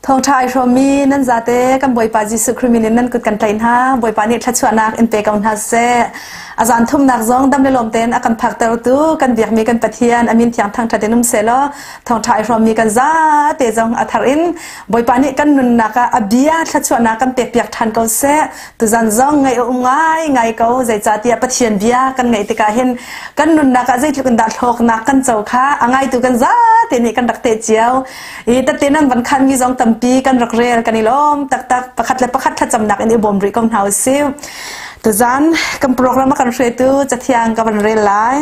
Thawngṭha ai hrawmmi nan zate kan Bawipa Jesuh Khrih min in nan kut kan tlaih hna. Bawipa nih thluachuahnak in pe ko hna seh. A zan thumnak zong dam le lawm tein a kan phaktertu kan biakmi kan Pathian a min thiang thangṭhat in um sehlaw thawngṭha ai hrawmmi kan zate zong a thar in Bawipa nih kan nunnak ah a bia thluachuahnak kan pekpiak ṭhan ko seh. Tuzan zong ngaih a um ngai ngai ko zeicahtiah Pathian bia kan ngaih tikah hin kan nunnak ah zeitluk in dah hlawknak kan co kha a ngaitu kan zate nih kan rak teh cio. I tette nan van khanmi zong tampi kan rak rel kan i lawm taktak pakhat le pakhat thlacamnak in i bawm rih ko hna usih. Tuzan kan program a kan hruaitu Cathiang ka van rel lai.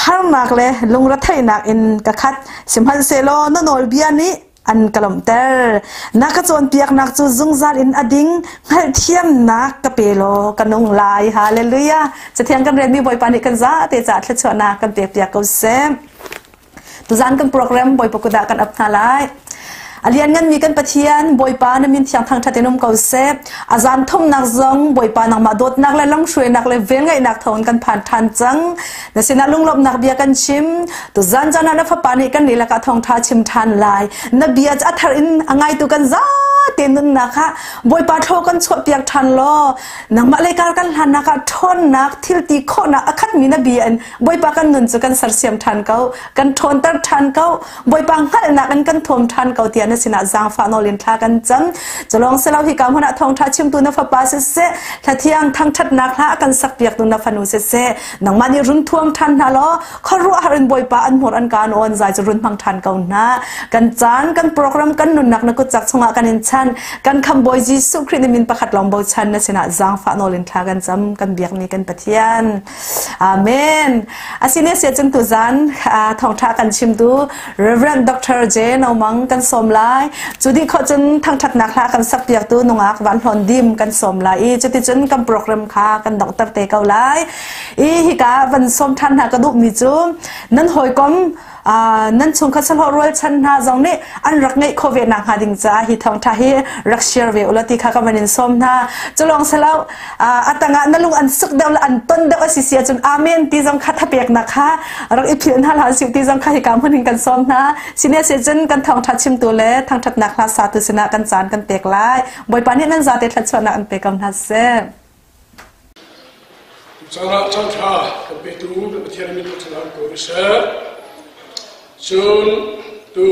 Harnak le lungretheihnak in ka khat sihmanhsehlaw na nawlbia nih an ka lawmhter. Na ka cawnpiaknak cu zungzal in a ding hngalhthiamnak ka pe law ka nung lai. Hallelujah. Cathiang kan relmi Bawipa nih kan zate caah thluachuahnak kan pekpiak ko seh. Tuzan kan program Bawipa kut ah kan ap hna lai. A liannganmi kan Pathian Bawipa na min thiang thangṭhat in um ko seh. A zan thumnak zong Bawipa nangmah dawtnak le lamhruainak le velngeihnak thawngin kan phan ṭhan cang. Na sinah lunglawmhnak bia kan chim. Tuzan caan ah na fapa nih kan nih lakah thawngṭha chim ṭhan lai. Na bia cu a thar in a ngaitu kan zate nunnak kha Bawipa thlaw kan chuahpiak ṭhan law nangmah lei kar kan hlannak ah ṭhawnnak thilti khawhnak a khatmi na bia in Bawipa kan nun cu kan sersiam ṭhan ko, kan ṭhawnter ṭhan ko, Bawipa hngalhnak in kan thuam ṭhan ko tiah na sinah zaangfah nawl in thla kan cam. Culawng silo hika hmun ah thawngṭha chimtu na fapa siseh, hlathiang thangṭhatnak hla a kan sakpiaktu na fanu siseh, nangmah nih run thuam ṭhan hna law khuaruahhar in Bawipa an hmur an kaan awn zai cu run hmang ṭhan ko hna. Kan caan, kan program, kan nunnak na kutcak chungah kan in chan. Kan khambawi Jesuh Khrih na min pakhat lawng bochan na sinah zaangfah nawl in thla kan cam, kan biakmi kan Pathian. Amen. Asine sia cun tuzan thawngtha kan chimtu Reverend Dr. J. Nomang kan sawm lai. Cu dih khawh cun thangthatnak hla kan sak piaktu nungak Van Hlawn Dim kan sawm lai i cuticun kan program kha kan donghter te ko lai. I hika van sawm than hna ka duhmi cu nan hawikom nan chungkhat sahlawh rualchan hna zong nih an rak ngeih khawh ve nak hnga ding caah hi thawngtha hi rak share ve ulaw ti kha ka van in sawm hna culawng selo atangah na lung an suk deuh le an ton deuh a si si ahcun amen ti zong kha thapeknak kha rak i philh hna hlah sih ti zong kha hika hmun in kan sawm hna sine si cun kan thawngtha chimtu le thangthatnak hla satu sinah kan caan kan pek lai bawipa nih nan zate thluachuahnak an pe ko hna seh Caan ah caan ṭha kan petu kan Pathian min thangṭhat ko seh. Cun tu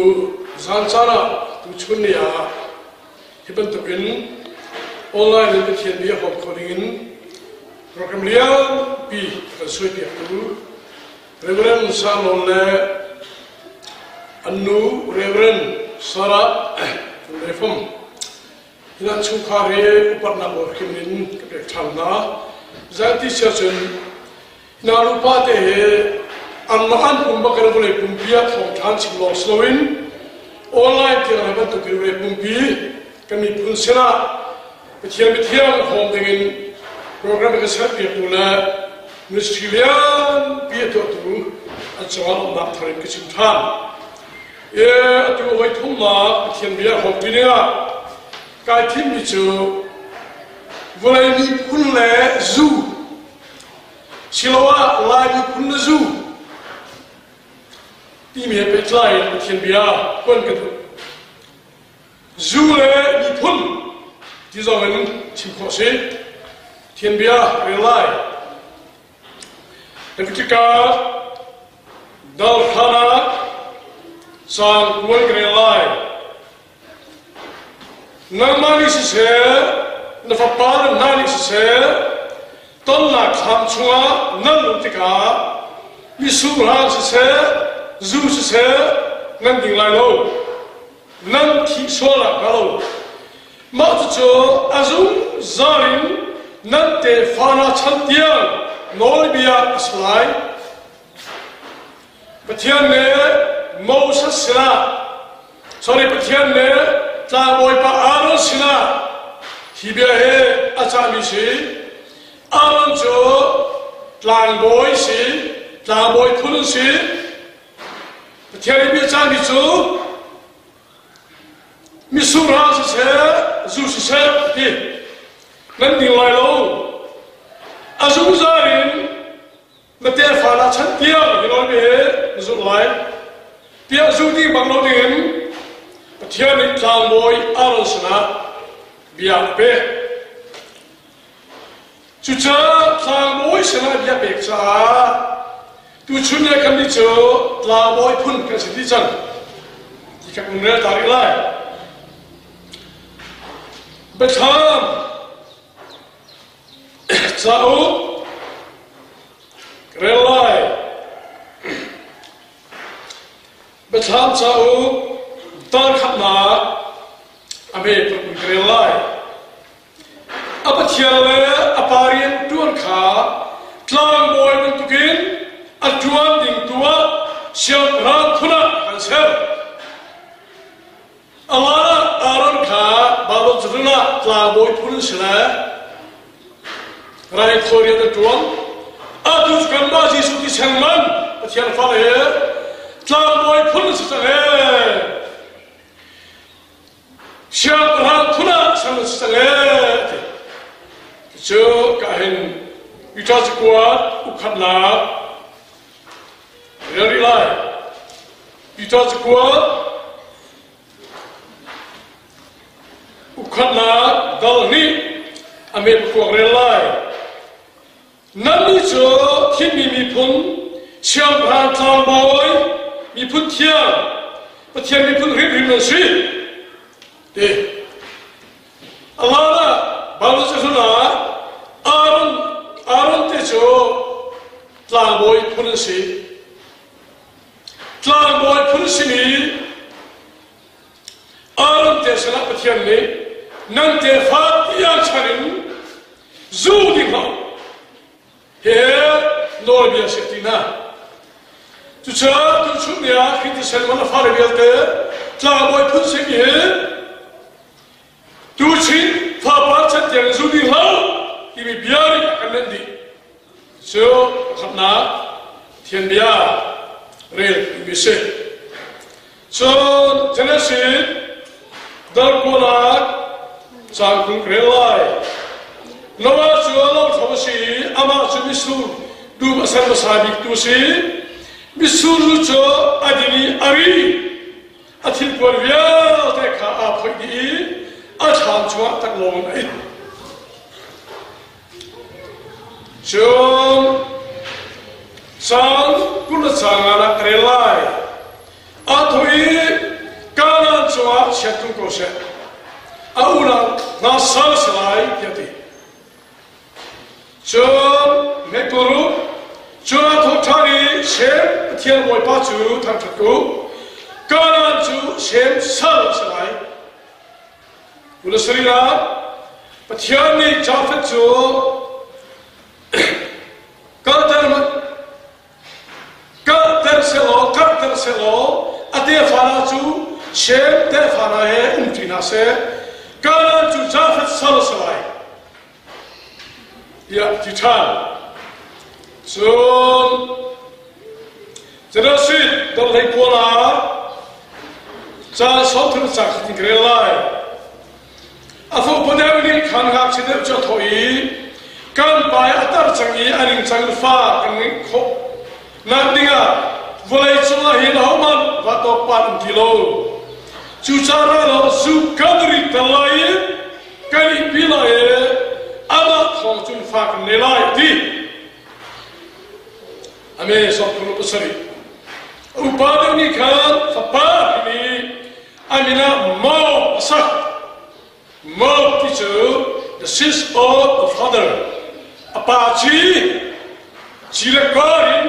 zan caan ah tu chun ni ah hi bantukin online in Pathian bia hrawm kho dingin program lianpi kan suaipiaktu Reverend Salon le an nu Reverend Sarah Reform Nan chungkhar hi upatnak nawl hrim in ka pek ṭhan hna. Zeiti si ahcun hna nupa te hi anmah an pum bak in vawlei pumpi ah thawngṭha an chim lawng si loin online tiang le bantuk in vawlei pumpi kan miphun sinah Pathian mithiang hawm dingin program a kan serpiaktu le ministry lianpi a tuahtu an cungah lawmhnak thar in ka chim ṭhan. Atu voi thumnak Pathian bia hrawmpi dingah kai thimmi cu vawlei miphun le zu siloah Lai miphun le zu timi he pehtlai in Pathian bia phuan ka duh. Zu le miphun ti zong in chim khawh si. Pathian bia rel lai. Leviticus dal thla caan kual ka rel lai. Nangmah nih siseh, na fapa le hna nih siseh, tonnak thlam chungah nan luh tikah mitsur hang siseh, zu siseh, nan ding lai lo. Nan thih sual ah hnga lo. Mah cucu a zungzal in nan tefa hna chan tiang nawlbia a si lai. Pathian nih Moses sinah, sorry, Pathian nih tlangbawipa Aaron sinah hi bia hi a cahmi si. Aaron cu tlangbawi si, tlangbawi phun si. Pathian nih bia cahmi cu Mitsur hang siseh, zu siseh ti nan ding lai lo. A zungzal in na tefa na chan tiang hi nawl mi hi na zulh lai. Tiah zu ding bang lo dingin. Pathian nih tlangbawi Aaron sinah bia a pek. Cucaah tlangbawi sinah bia pek caah tuchun le kannih cu tlangbawi phun kan si dih cang ti kha kan rel ta rih lai. Biathlam cauk rel lai. Biathlam cauk dal khatnak a me paruk ka rel lai. A Pathian le a pa rian ṭuan kha tlangbawi bantukin a ṭuan ding tu ah siangpahrang phun ah kan ser. Amah Aaron kha Babel cazin ah tlangbawi phun an si le raithawi rian a ṭuan. Atu cu kanmah Jesuh thisen man Pathian fale he tlangbawi phun an si cang ee. Siangpahrang phun ah ser an si cang ee ti. Cucu ka hin Peter cakuat ukhatnak rel rih lai. Peter cakuat ukhatnak dal hnih a me pakuak rel lai. Nannih cu thimmi miphun, siangpahrang tlangbawi, miphun thiang, Pathian miphun hrimhrim nan si. Ti. A hlan ah Bible cahlun ah Aaron Aaron te cu tlangbawi phun an si. Tlangbawi phun simi Aaron te sinah Pathian nih nan tefa tiang chan in zu ding hlah he nawlbia si ti hna. Cucaah tuchun ni ah Khrih thisen man a fale vialte tlangbawi phun simi hi tuchin fapa chan tiang zu ding hlah timi bia nih a kan nenh dih. Cu pakhatnak Pathian bia rel timi si. Cun Genesis dal kualak cang kung rel lai. Noah cu a lothlo a si i amah cu mitsur dum a ser hmasa biktu a si. Mitsur zu cu a din i a ri. A thilpuan vialte kha aa phoih dih i a thlam chungah taklawng in a it. Cun caan 20 le caang ah ka rel lai. Aa thawh i Kanaan cungah chiat tlung ko seh. A unau hna sal a si lai tiah a ti. Cun Mekuru cun aa thawh ṭhan i Shem Pathian Bawipa cu thangṭhat u. Kanaan cu Shem sal a si lai. 27 ah Pathian nih Jafet cu kalter kalter sehlaw karhter sehlaw a tefa hna cu Shem tefa hna he umṭi hna seh Kanaan cu Jafet sal a si lai tiah ti ṭhan. Cun Genesis donghlei kual ah ca 30 ca khat in ka rel lai. A fapa deuh nih khan ngakchia deuh cu a thawh i kan pa a tar cang i a ningcang fa kan ngeih khawh nak dingah vawlei cungah hin ahohmanh va tawkpan um ti lo. Cucaah ra law zu kan rit ter lai i kan ihpi lai i amah thawng cun fa kan nei lai ti. Ame 37. Upa deuh nih khan fapa hrim i a min ah Moab a sak. Moab ti cu the sins of the father a pa ci ci le kar in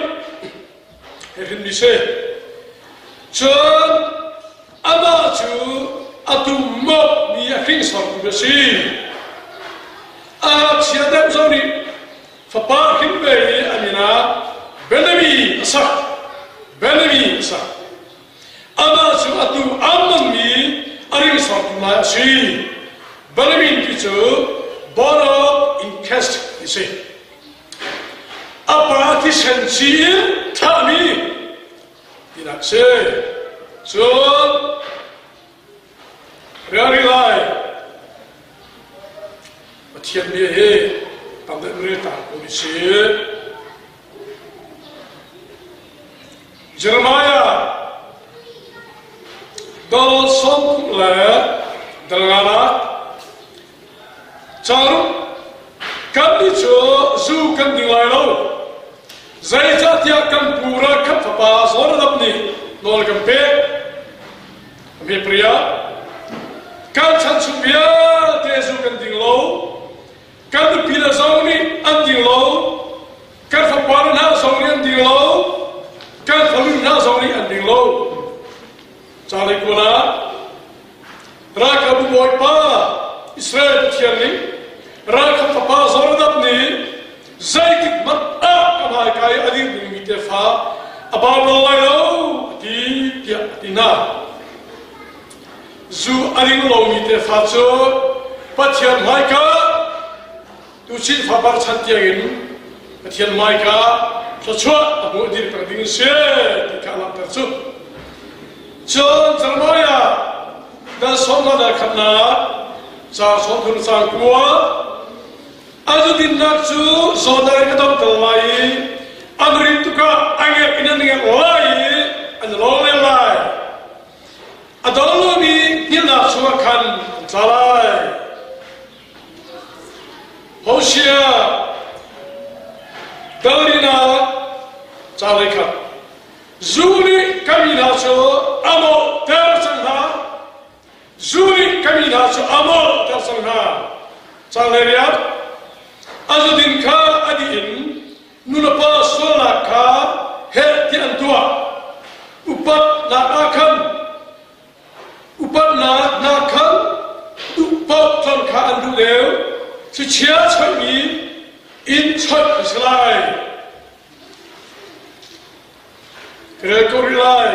he hrinmi si. Cun amah cu atu Moab mi a hringsortu a si. A ngakchia deuh zong nih Fapa hrin ve i a min ah Benami a sak. Benami a sak. Amah cu atu Ammon mi a ringsortu lai a si. Benjamin ti cu born of incest ti si. A pa thisen ci in thlahmi tinak si. Cun Ralri lai. Pathian bia hi tam deuh rel ta ko ni si. Jeremiah. Dal 30 le dal nganak. Cang kannih cu zu kan ding lai lo. Zeicahtiah kan pu ralkap fapa Jonadab nih nawl a kan pek. A pria. Kan chan chung vialte zu kan ding lo. Kan nupi le zong nih an ding lo. Kan fapa hna zong nih an ding lo. Kan fanu hna zong nih an ding lo. Cale kul ah ralkapbu bawipa Israel Pathian nih ralkap fapa Jonadab nih zeitik hmanh ah ka hmaika i a dir dingmi tefa a bau bal lai lo a ti tiah a ti hna. Zu a ring lomi tefa cu Pathian hmaika Tuchin fapar chan tiangin Pathian hmaika thluachuah a hmuh dir peng ding si ti kha a langhter cu. Cun Jeremiah dal 15 dal khatnak ca 30 caang 9 a zudinnak cu zawtnak in a donghter lai i an rin tukah a ngek in an ngek lai i an lawng len lai. A dong lomi hngilhnak chungah khan an tla lai. Hosea dalrinak ca lei khat zu nih ka mi hna cu a mawhter cang hna zu nih ka mi hna cu a mawhter cang hna ca lei riat a zudin kha a dih in nulepa sualnak kha heh tiah an tuah upatnak ah khan Upatnak hna khan duh paoh tlon kha an duh lio, thlichia choihmi inn choih an si lai. Ka rel ko rih lai.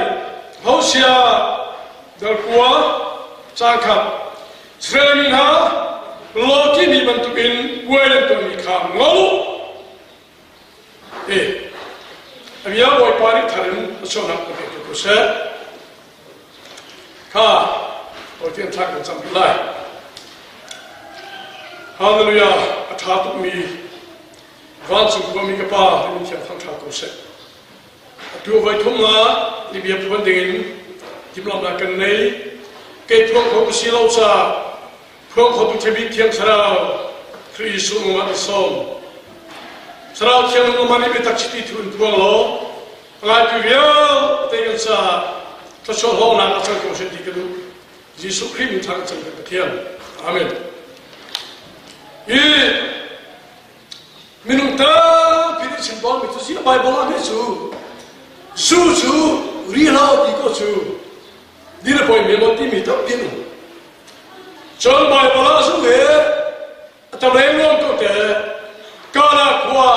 Hosea dal 9 caang khat Israel mi hna lawki mi bantukin puai nan tuahmi kha ngol u. A bia Bawipa nih thar in a chuahnak ka pek ko seh. Kha Pathian thla kan cam lai. Hallelujah a ṭha tukmi vancung khuami ka pa min thiang thangṭha ko seh. Atu voi thum nga ni bia phuan dingin timhlamhnak kan nei. Kei phuang kho ka si lo caah phuang khotu ṭhabik thiang thlarau Khrih Jesuh nangmah na sawm. Thlarau thiang nangmah nih biatak chiti thu in phuang law ngaitu vialte kan caah thluachuah hlawknak a cang ko seh ti ka duh. Jesuh Khrih min thang cang kan Pathian. Amen. Hi minung tampi nih chim tawnmi cu si Bible ah nih cu zu cu ri hlah ti ko cu dil poi me mo timi tampi an um. Cun Bible ah zu he A tam lengluang ko te Kana khua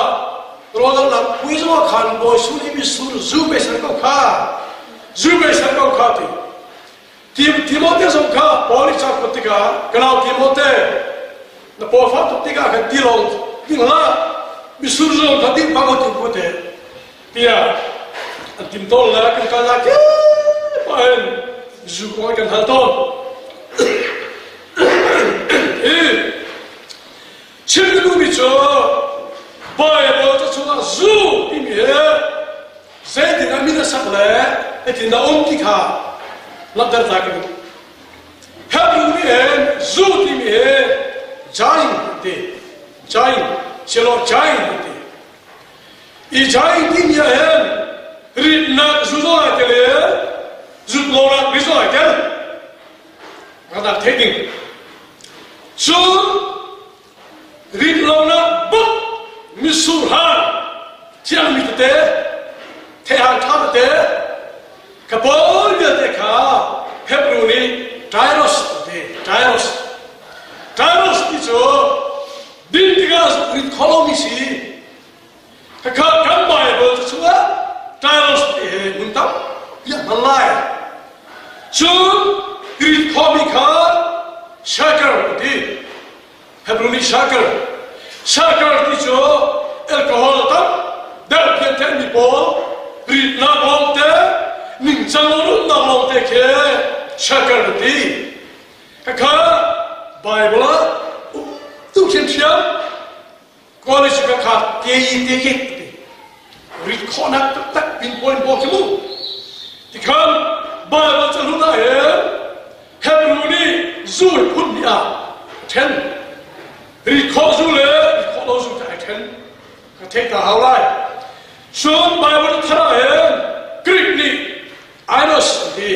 rawlnak pui zong khan bawi sun i misur zu pe ser ko kha zu pe ser ko kha ti Tim Timote zong kha Paul i ca kuat tikah kanau Timote na paw fa tuk tikah khan tilawng ding hlah misur zong kha ding bang ko tim ko te tiah an tim tawn le kan kal nak pa in zu kong kan hal tawn i chim ka duhmi cu Bible ca chungah zu timi hi zeitin a min a sak le zeitin a um ti kha langhter ta ka duh. Hebrew nih hin zu timi hi jain ti jain silo jain ti I jain timi ah hin ritnak zu zong ai tel i zut lonak ri zong ai tel. Ngadak theih ding. Cun rit lonak bak misur han thiangmi tete thehan ṭha tete ka pawl vialte kha Hebrew nih Tyros ti Tyros Tyros ti cu din tikah rit kho lomi si Khakha kan Bible cu chungah Tyros ti he hmun tampi a hman lai. Cun rit khomi kha shaker an ti. Hebrew nih shaker. Shaker ti cu alcohol tam deuh phian thenmi pawl ritnak lawngte ningcang lo nunnak lawngte khi shaker an ti. Khakha Bible ah tu thiamthiam college ka kha te te ti rit khawhnak taktak pinpoint pawl khi mu tikhan Bible ca hlun ah hin. Ṭhen. Rit khawh zu le rit khawh lo zu kha ai ṭhen. Ka theih ta hau lai. Cun Bible thar ah hin Greek nih ainos an ti.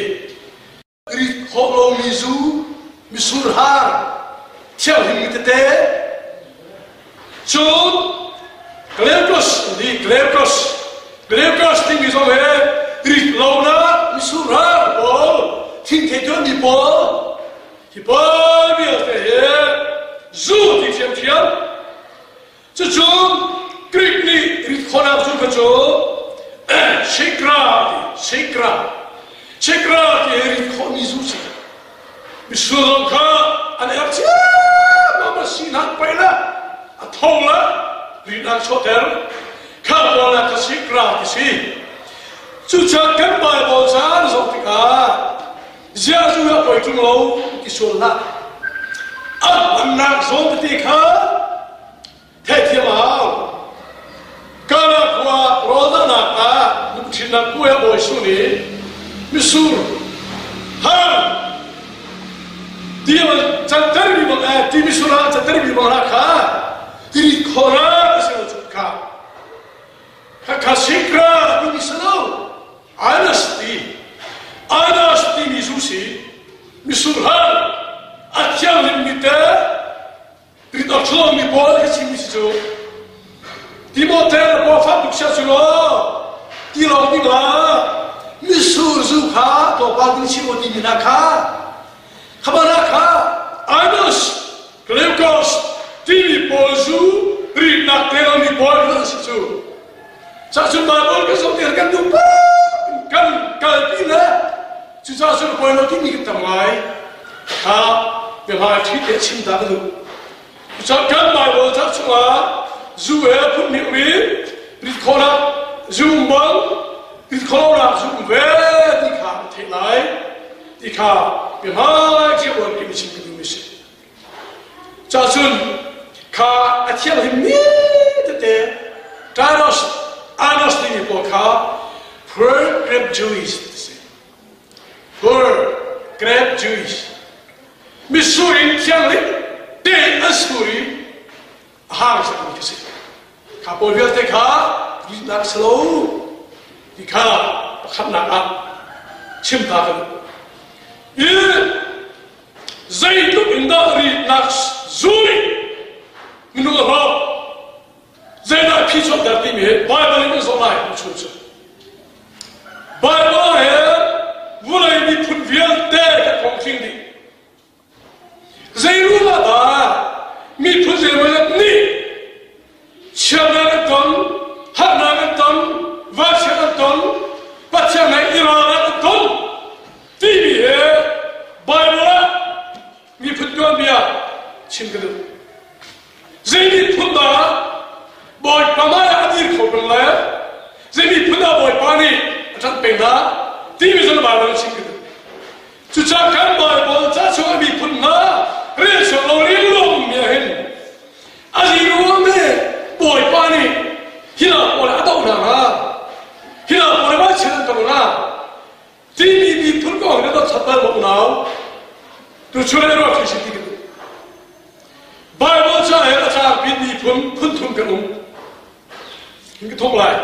Rit khawh lomi zu, misur hang, thianghlimmi tete. Cun Kleukos an ti. Kleukos. Kleukos timi zong hi rit lonak misur hang pawl, thingthei tuanmi pawl, hi pawl vialte hi zu ti ṭhiamṭhiam. Cucu Greek nih ritkhawnak zu kha cu shikra ti shikra shikra ti hi ritkhawhmi zu si. Misual kha an er ciammam a sinak paih le a tho le ritnak chuahter kha pawl ah kha shikra ti si. Cucaah kan Bible ca an zoh tikah ziah zu hi a poi ṭung lo ti sual hlah. A hmannak zawn tete kha theihthiam a hau. Kana khua rawldanghnak ah lungṭhinnak puai a bawi sun i misur hang ti cantermi bang eh ti misur ah cantermi bang hna kha tiri khora a si lo cu kha kha sikra timi si lo Anas ti Anas timi zu si misur hang a thianghlimmi te rit a ṭhawngmi pawl ka chimmi si cu Timote na paw fak tuk sia cu law ti lawng ding ah misur zu kha tlawmpal ding chim aw timi hna kha khamana kha Anas Glucose timi pawl zu ritnak te lomi pawl an si cu Cahcun Bible kan zoh tikah kan duh kan kalpi le cucaah cun hawi lo timi kan tam ngai kha biahmai ṭhi te chim ta ka duh. Cucaah kan Bible ca chungah zu he phun hnih um i rit khawhnak zu um bang rit khawhlonak zu um ve ti kha an theih lai ti kha biahmai ṭhi uan ki chim ka duhmi si. Cahcun kha a thianghlimmi tete Tyros, Anos timi pawl kha pure grape juice ti si. Pure grape juice. Mitsur in thianghlim tein an sur i a hang sakmi khi si. Kha pawl vialte kha ritnak si lo ti kha pakhatnak ah chim ta kan i zeitluk in dah ritnak zu nih minung a hrawk zeidah phi chuahter timi hi Bible in kan zoh lai chung cu Bible ah hin vawlei miphun vialte kan kong tling dih Zeiruang ah dah miphun zeimawzat nih chiatnak an ton, harnak an ton, vanchiat an ton, Pathian he i ralnak an ton timi he Bible ah miphun tuanbia chim ka duh. Zei miphun dah Bawipa hmai ah a dir kho peng le zei miphun dah Bawipa nih a ṭanh peng hna timi cu Bible in chim ka duh. Cucaah kan Baibal ca chung a miphun hna rel chuak lo ringlawm mi ah hin a ziruang nih Bawipa nih hi hna pawl a doh hna hnga hi hna pawl va chiat an tong hna timi miphun kong na dot chat bal maw unau tuchun ah ruah thli si ti ka duh Bible ca he a tlangpi miphun phun thum kan um hin ka thok lai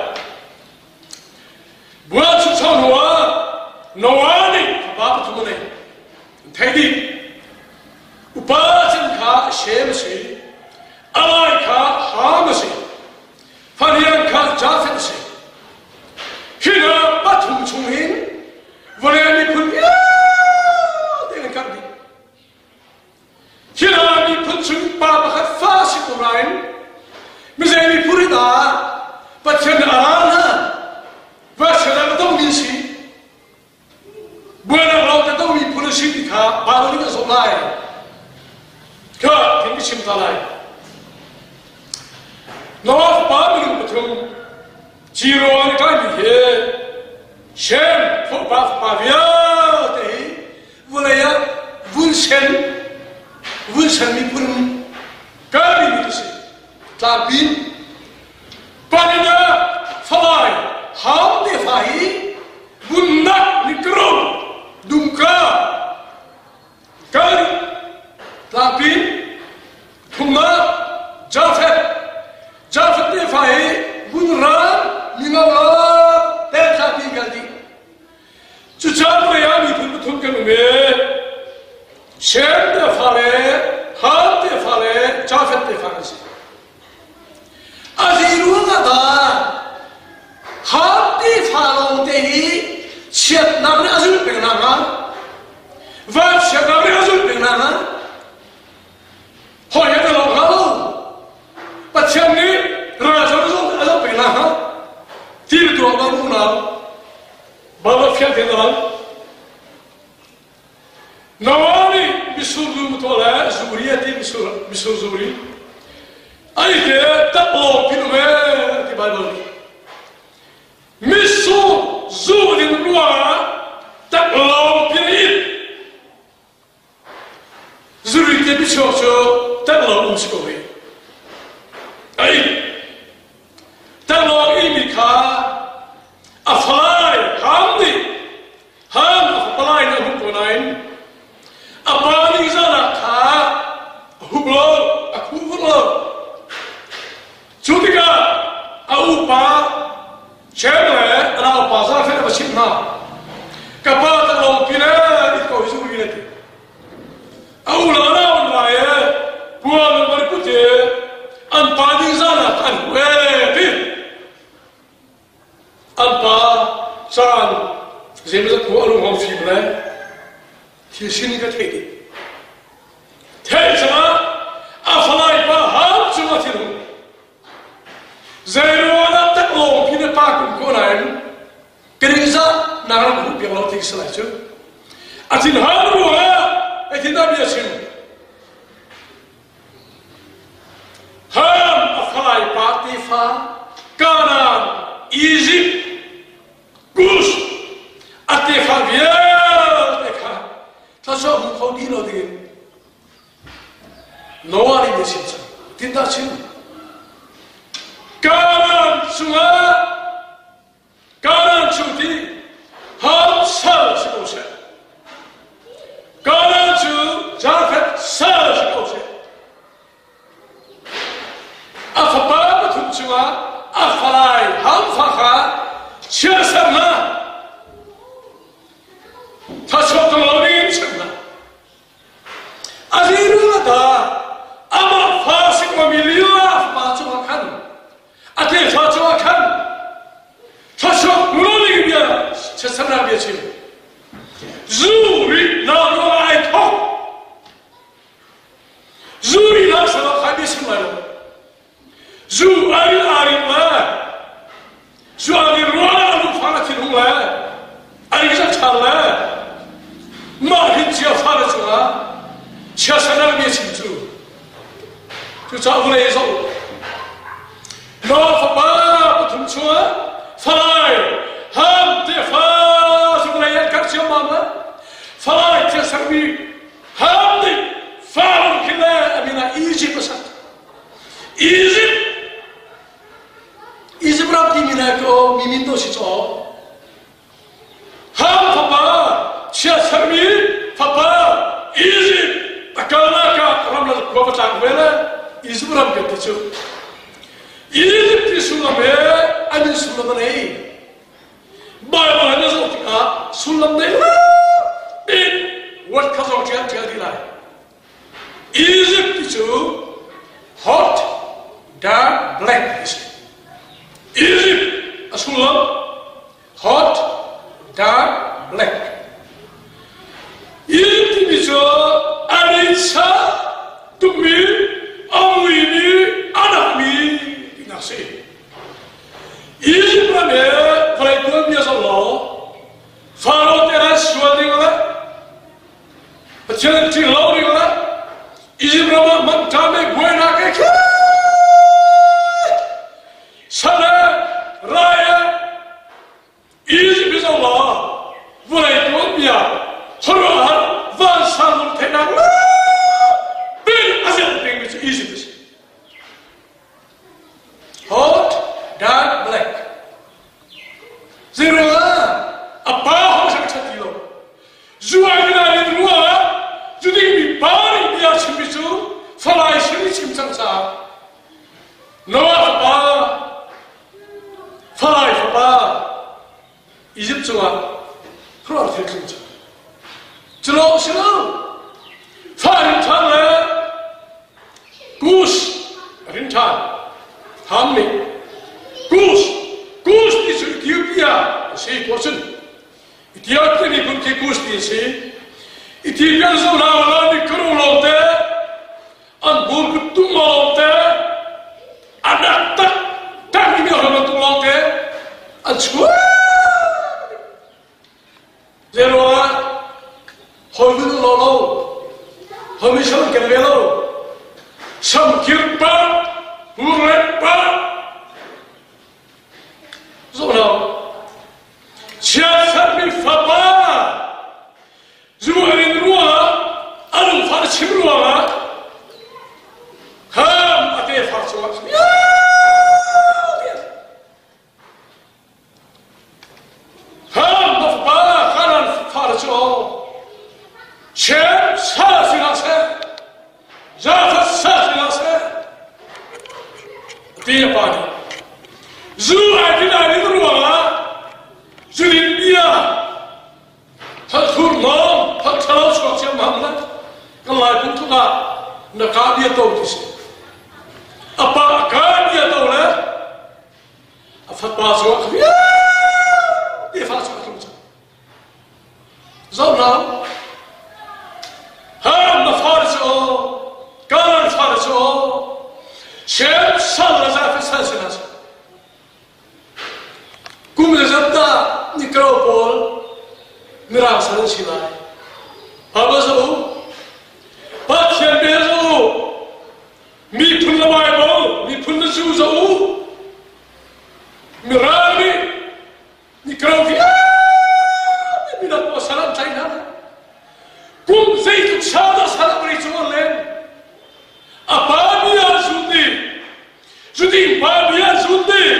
Bual chucho hnuah Noah nih fapa pathum a nei. An theih dih. Upa cem kha Shem a si. Alai kha Ham a si. Farian kha Jafet a si. Hi hna pathum chung hin vawlei miphun vialte an karh dih. Hi hna miphun chung pa pakhat fa si ko nain mizei miphun in ah Pathian nih a ral hna Pathian a domi a si buainak lawng te domi phun a si ti kha Bible nih a zawh lai kha thing ka chim ta lai Noah fapa minung pathum Ciro an kaimi hi Shem fapa fapa vialte hi vawlei ah vunsen vunsen miphun kalmi mi si tlangpi panina falai ham te fa hi bunnak nikro dumka kal tlangpi. tefa le Ham tefa le Jafeth tefa kan si. A zi ruangah dah Ham tefa lawng te hi chiatnak nih a zulh peng hna hnga? Vanchiatnak nih a zulh peng hna hnga? Hawi he na lawng hnga lo. Pathian nih ral zong a zoh peng hna hnga? Ti tuah bang unau Baibal fiang tein a lang. Noah nih misur lu tuah le zuri a ti misur misur zuri. Ai te tap lawng pin um ee ti Baibal nih. Misur zu ding ruangah tap lawng pin in Zuri te bichuak cu tanglawng um si ko hi. Ai tanglawng imi kha a falai ham nih ham a fapalai nih a hmuh ko nain a pa nih zan ah kha a hup lo a khuh vur lo. Cu tikah a upa Shem le a naupa Jafeth a va chimh hna. Ka pa taklawng pi le it ko hi zu ri ti. A u le a nau an ra e puan an van put e an pa ding zan ah an hu e ti. An pa caan zeimawzat hnu a lung hong fim le thil sin ka theih dih. Theih cangah a falai pa ham cungah thil hung. Zeiruangah tak lawng khi na pa kum ko nain Krizah na rak hmuh piak lo ti si lai cu. A thinhang ruangah a thin bia chim. Ham a falai pa tefa Kanaan, Egypt, Kush a tefa vialte kha thluachuah hmu kho dih lo dingin Noah nih bia chim cang. Tindah chim. Kanaan chungah Kanaan chung ti Ham sal si ko seh. Kanaan cu Jafeth sal si ko seh. A fapa pathum chungah a falai Ham fa kha chiaser hna. Thachuak tong lo ding in chimh hna. A riru ta amah fa sikmami lio a fapa cungah khan a tefa cungah khan thluachuah hmulo ding bia chiatsernak bia chim zu ri na ruangah ai thok zu ri na sanok khai bia chim lai lo Zu ai ari le zu ari ruangah lungfang a thinhung le ai ṭha le mah hin cia fale cungah chiasanar mi a chim cu cucaah vawlei zoh Noah fapa pathum chungah falai ham tefa cu vawlei an karh ciammam le falai chiasarmi ham nih Faro khi le a min ah Egypt a sak Egypt Egypt ram timi le ko mi min to si caw Ham fapa chiatsermi fapa Egypt a kalnak ah ram le khua va tlak ve le Egypt ram kan ti cu Egypt ti sullam he an in sullam a nei Bible an zoh tikah sullam nei lo in word kha zong ṭial ṭial dih lai Egypt ti cu hot, dark, black ti si. Egypt a sullam hot, dark, black. Egypt timi cu a rinsa tukmi, a muimi, a nakmi tinak si. Egypt ram he vawlei tuanbia zoh law Faro te ran sual ding le Pathian ṭih lo ding le Egypt ram ah manṭam i buainak he khi sal he rai he Egypt hi zoh law vawlei tuanbia khuaruahhar vansang lungtheihnak bin a zelh dingmi cu Egypt a si. Hot, dark, black. Zeiruangah a pa hong sak ṭhat ti lo. Zuai na in ruangah cu dingmi pa nih bia chimmi cu falai sin i chim cang caah Noah fapa falai fapa Egypt cungah khuaruahhar thil tlung cang. Cu lawng si lo. Fa in ṭhan. Jebus ti a si. Ethiopian zo hna la ni karo lawngte an hmurkut tum lawngte an rak tak tak mi mi bantuk lawngte an chuak. Zeiruangah hawi nun lo lo, hawi sam ken ve lo, samkir pa, hurlet pa, zoh lo, chiatsermi fapa, zu a rin ruangah, a lungfah a chim ruangah, ham a tefa cungah Ham na fapa Kanaan fale cu Shem sa si hlah seh, Japheth sa si hlah seh, ti a pa nih. Zu ai din ai din ruangah zulin bia Thalthur nawm, thalthalo chuak ciammam le kan Lai phungtluk ah na ka bia to ti si. A pa ka bia to le a fapa cu a vialte fa cu a tlung cang. Zoh hna, Ham na fale cu aw, Kanaan fale cu aw, Shem sal le Japheth sal sinah seh. Kum le zat dah Negro pawl Mirang sal an si lai? Bible zoh u. Pathian bia zoh u. Miphun le Bible, miphun le zu zoh u. Mirang nih Negro vialte midang pawl sal an tlaih hna. Kum zeitluk sau dah sal an ri cung an len? A pa bia an zun dih. Cuti pa bia an zun dih.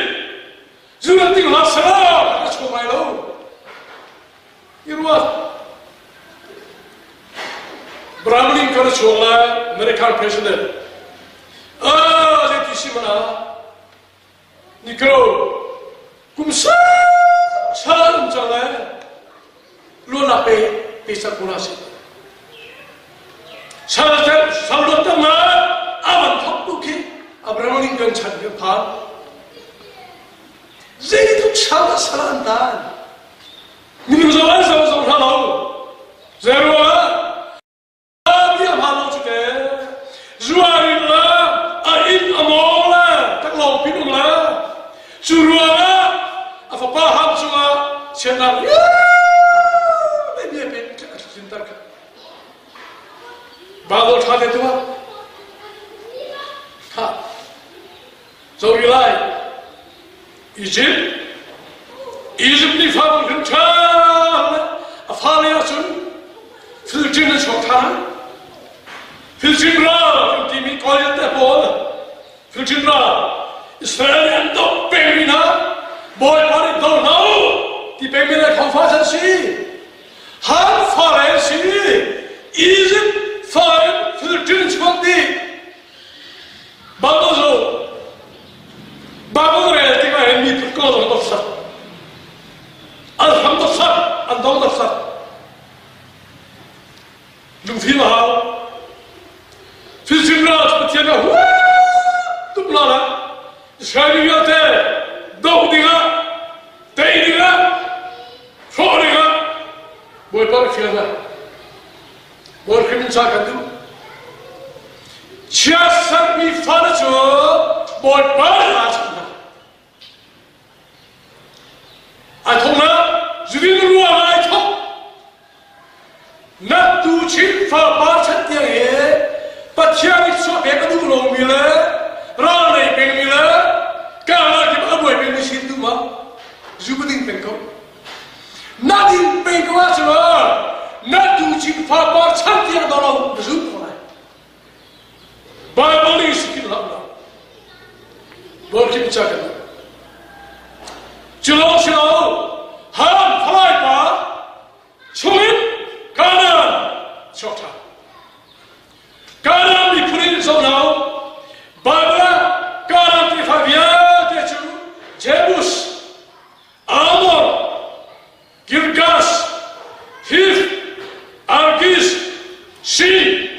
Zun an ding hlah salah a chuak lai lo. I ruat. Abraham Lincoln a chuak lai American president. Ah, zeiti si mana? Negro kum sau sal um cang lai. Luanak pe pe sak ko si. Sal sal luat tam nga avan thok tu khi Abraham Lincoln chan kan phan. Zeitluk sal sal an tan. Minung zong an zong zong hna lo. Zeruah bia hma lo cu te. Zuarin la a inn a mawng la taklawng pin um la. Cu ruangah a fapa ham cungah chiatnak vialte bia pe a tlinter kha. Bible ṭha te tuah. Kha. Zori lai. Egypt. Egypt nih fa bang hrim ṭha a fale ahcun Philippine an chuak ṭhan. Philippine ral kan timi Goliath te pawl Philippine ral Israel nih an doh pengmi hna Bawipa nih do hna u ti pengmi le khawfa an si. Han fale an si. Egypt fa in Philippine chuak dih. Bible cu Bible rel tikah hin miphun ko zong dok sak. An hram dok sak, an dong dok sak. Lungfim a hau. Thilchim la Pathian a hu tuk la la. Israel mi vialte doh dingah, tei dingah, hrawh dingah Bawipa rak fial hna. Bawi Khrih min ca kan duh. Chiatsermi fale cu Bawipa nih aa chanh hna. Ai thawk na zudin ruang ai thawk. Na tu chin fapa chan tiang he Pathian nih chuah pek a duh lomi le ral nei pengmi le karlak kip a buai pengmi sin duh ma zu ka ding peng ko. Na din peng ko ahcun na tu chin fapa chan tiang do lo na zut ko lai. Bible nih si hlah la. Bawi Khrih ca kan Cu lawng si lo, Ham falai pa chungin Kanaan chuak ṭhan. Kanaan miphun in zoh lo, Bible ah Kanaan tefa vialte cu Jebus, Amor, Girgas, Hiv, Argis, Sin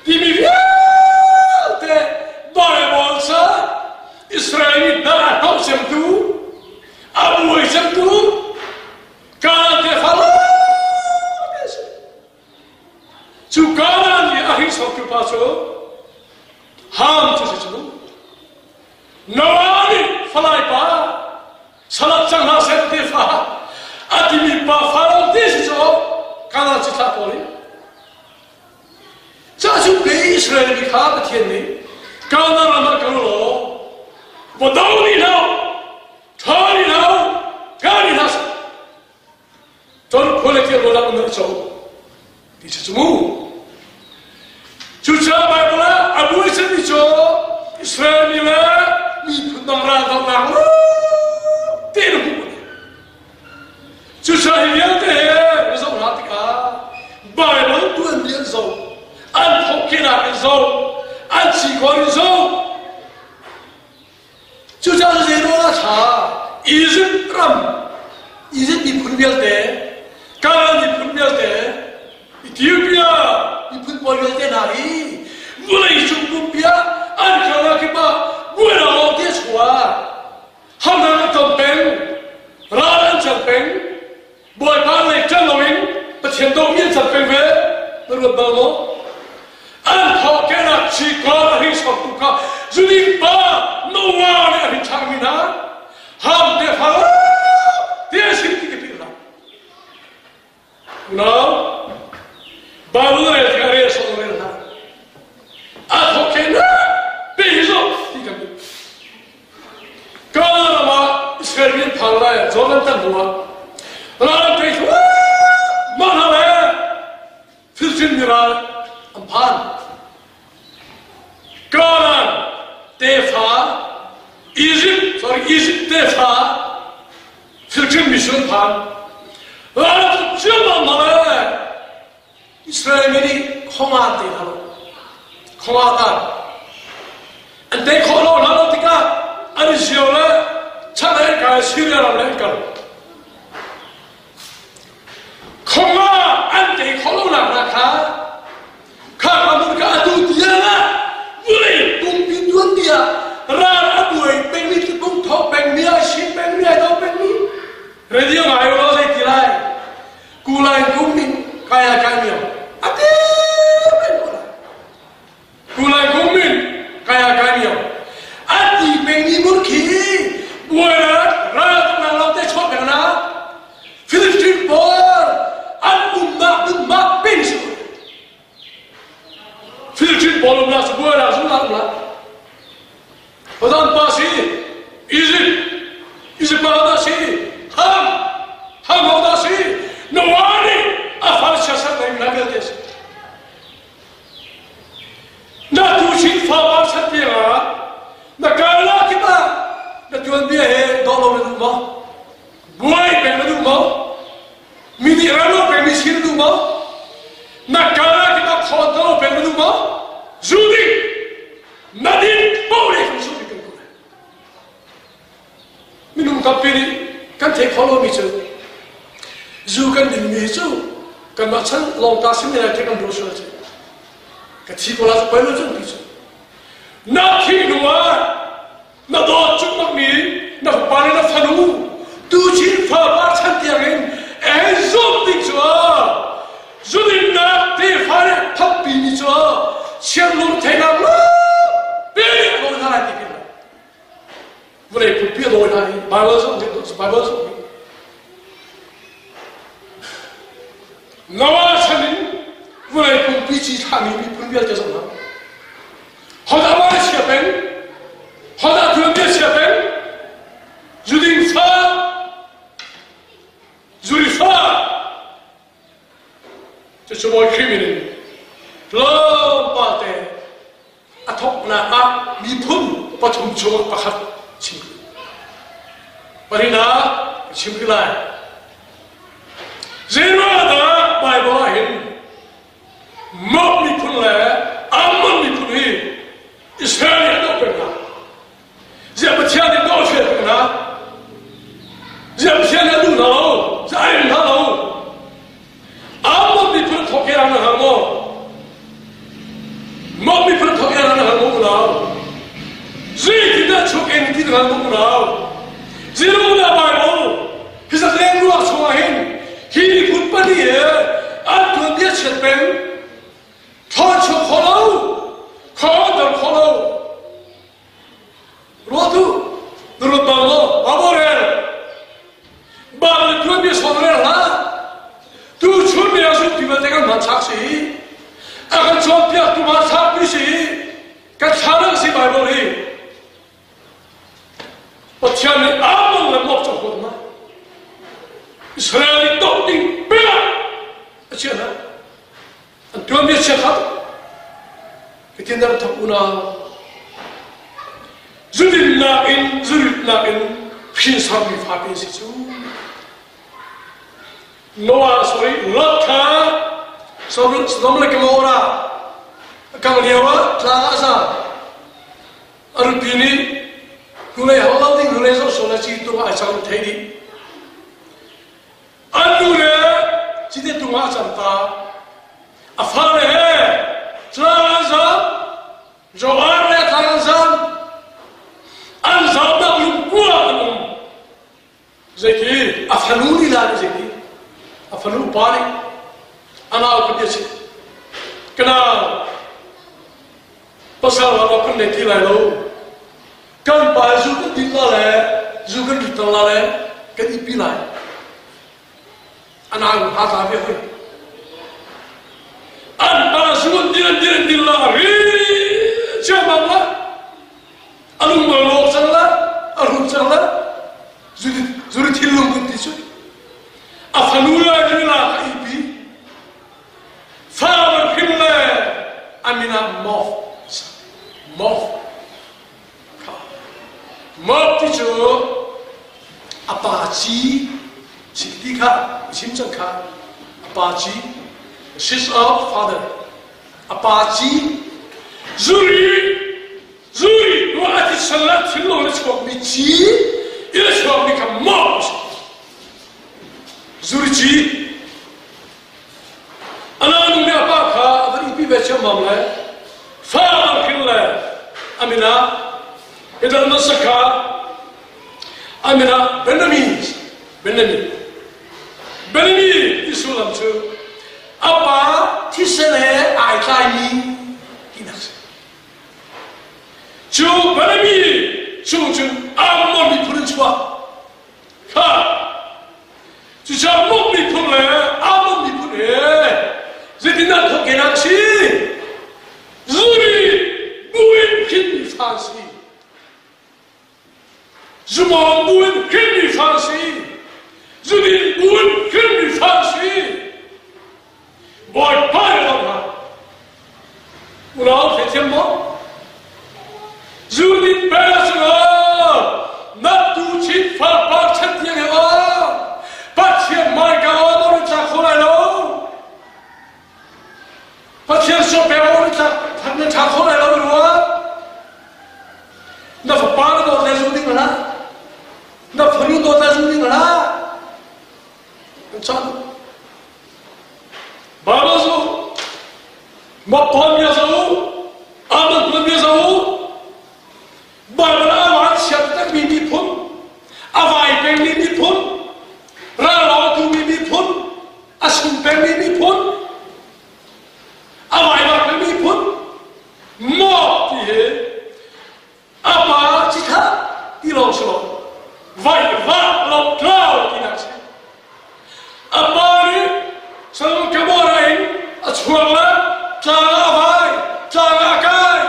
timi vialte Bible ca Israel mi hna a hnawh cemtu, a buai cemtu, Kanaan tefa lawng. Cu Kanaan i a hringsortu pa cu Ham cu si cu. Noah nih falai pa salat cang hna seh tefa a timi pa Faro ti si cu Kanaan cithlah pawl i Ca cu pe Israel mi kha Pathian nih Kanaan ram ah kal law va do rih hlah, ṭha rih hlah, ka rih hlah seh. Cun khua le tia rawl ah nan co ti si cu mu. Cucaah Baibal ah a buai cemmi cu Israel mi le miphun dang raldohnak tein hmuh Cucaah hi vialte he na zoh hna tikah Baibal tuanbia an zoh, an thawhkehnak in zoh, an cikawr in zoh. Cucaah zeiruang ah ṭha Egypt ram, Egypt miphun vialte, Canaan miphun vialte, Ethiopia miphun pawl vialte hna hi vawlei cung pumpi ah an kalnak kip ah buainak lawng te a chuak. Harnak an ton peng, ral an cang peng, Bawipa lei ṭan loin Pathian dawmi an cang peng ve, na ruat bal maw? An thawhkehnak cikor a hringsortu kha zuding pa Noah nih a hrin ṭhangmi hna, Ham tefa ti a si ti ka philh hlah. Unau, Bible rel tikah rel sawh rel hlah. A thawhkehnak pe hi zoh ti kan duh. Kanaan ram ah Israel mi an phan lai ah Jordan tan hnu ah ral an tei thluahmah hna le Filistin mi ral an phan. Kanaan tefa Egypt sorry Egypt tefa Filistin mi an phan. Ral an tuk ciammam hna le Israel mi nih khonga te hna lo khonga tan an tei khawh lo hna lo tikah an i zio le chan an kai Syria ram le an kal khonga an tei khawh lo nak hna kha kha ka mun ka atu tiang ah vulei pumpi tuanbia ral a buai pengmi tlukung thok pengmi a sin pengmi ai do pengmi radio ngai lo zei ti lai Kulai kum min kaya kai mio ati peng ko lai. Kulai kum min kaya kai mio ati peng ni mun khi buai ra ra na lo te chok peng na Philippine pawl an umnak dun ma peng si Philippine pawl umnak su buai ra su la um la Padan pa si Egypt Egypt pa da si Ham Ham ho da si Noah nih a far siasat na na vialte si na tu chin fa pa chan tiang ah na kala kip ah na tuan bia he do lo na duh maw buai peng na duh maw mi nih ram lo peng mi si na duh maw na kala kip ah khawn to lo peng na duh maw zu ding Na din paoh le kan zumh kan ko lai. Minung tampi nih kan theih khawh lomi cu zu kan dinmi cu kanmah chan lawng ta simi lai kan ruah sual cu ka thi ko la cu poi lo cu ti cu na thih hnu ah na dawt cukmakmi na fapa le na fanu tuchin fapa chan tiang in ei zumh ding cu zuninnak tefa le thappi mi cu sianglung theinak lo pe ko hna lai ti pin vawlei pumpi a dawi hna hi Bible zong Bible zong Noah chan in vawlei pumpi ci thlahmi miphun vialte zong hna Hodah ma chia peng? Hodah tuanbia chia peng? Zuding fa, zuri fa. Cucu Bawi Khrih min in tlawmpal te a thawknak ah miphun pathum chungah pakhat chim Pahnihnak ka chim rih lai. Zeiruangah dah Bible ah hin Moab miphun le Ammon miphun hi Israel nih a doh peng hna. Ziah Pathian nih doh a fial peng hna. Ziah Pathian nih a duh hna lo, ziah a rem hna lo. Ammon miphun thawk hi rang na hngal maw? Moab miphun thawk hi rang na hngal maw unau? Zeitindah chuak eng ti na hngal maw unau? Zero na Bible hi zat leng ruak chungah hin hi miphun pahnih he an tuanbia chiat peng. Hitin rak thok unau. Zudinnak in zuritnak in hrinsarmi fate si cu. Noah sorry Lot kha Sodom le Gomorrah kang lio ah tlang ah a zam. A rupi nih hnulei hau lo ding hnulei zoh sual a ci tung ah ai cang thei dih. An nu le cite tung ah a cang ta. A fale he tlang an zam. Johan le tlang an zam. An zamnak lungkua an um. Zeiti a fanu lila nih zeiti a fanu upa nih a nau ka bia chim ka nau pasal ah kan nei ti lai lo kan pa zu kan din la le zu kan rit la le kan ipi lai a nau ha ta ve hoi an pa zu an din an din an din la ri chiamam la a lung lawk cang la a rum cang la zuri thinlung kan ti cu a fanu le lila a ipi fa hrim le amina mof mof mof ti cu a pa ci ti kha chim cang kha a pa ci she's a father a pa ci zuri Zuri ruah a ti sal ah thinlung na chuakmi ci in a chuakmi kha maw a si. Zuri ci a nanu nih a pa kha a van ipi ve ciammam le fa an hrin le a min ah Idal Masakha a min ah Benjamin Benjamin Benjamin ti sullam cu a pa thisen he ai tlaimi tinak si. Cu Barami chung cun Ammon miphun an chuak. Kha cucaah Mok miphun le Ammon miphun he zeitindah thawhkehnak a si? Zuri buin khin fa si. Zumawng buin hrinmi fa a si. Zudin buin hrinmi fa a si. Bawipa nih a hna. Unau theithiam maw? Zudin peng a si lo. Na tu chin fapa chan tiang he aw. Pathian hmaika aw na rin tlak kho lai lo. Pathian sawh pek aw rin tlak na ṭha kho lai lo rua. Na fapa na dawt le zum ding hlah. Na fanu dawt le zum ding hlah. An chan. Bible zu Mapon bia zo Aman phun bia zo Bible a van siam takmi miphun a vai pengmi miphun ral tu mi miphun a sung pengmi miphun a vai bak miphun Maw ti hi a pa ci kha ti lawng si lo vai va lo tlau tinak si a pa nih Solomon Gomorrah in a chuak le tlang ah a vai tlang ah a kai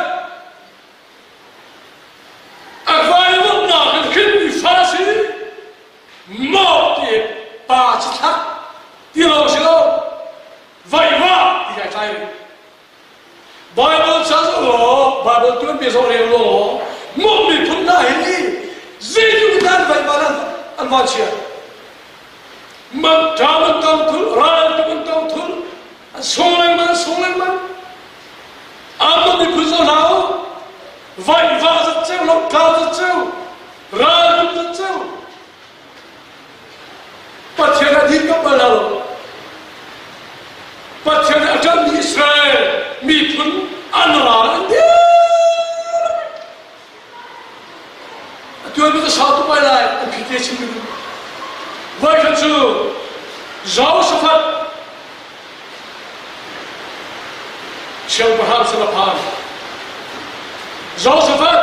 a vai lawmhnak in hrinmi fa si maw ti pa ci thlah ti lawng si lo vai va ti kai tlai rih Baibal ca zoh law, Baibal tuanbia zoh rel law, Mok miphun hna hi zeitluk in dah an vaihvan an vanchia. Man ṭam an tong thul, ral tuk an tong thul, an sung lengmang, an sung lengmang. Ammon miphun zoh hna u, vaihva zat ceu, lotlau zat ceu, ral tuk zat ceu. Pathian a dirkamh bal lo. Pathian a ṭanhmi Israel miphun an ral an dir. A tuanmi ka sau tuk lai lai an phite chim ding. Voikhat cu Jehoshaphat siangpahrang sin a phan. Jehoshaphat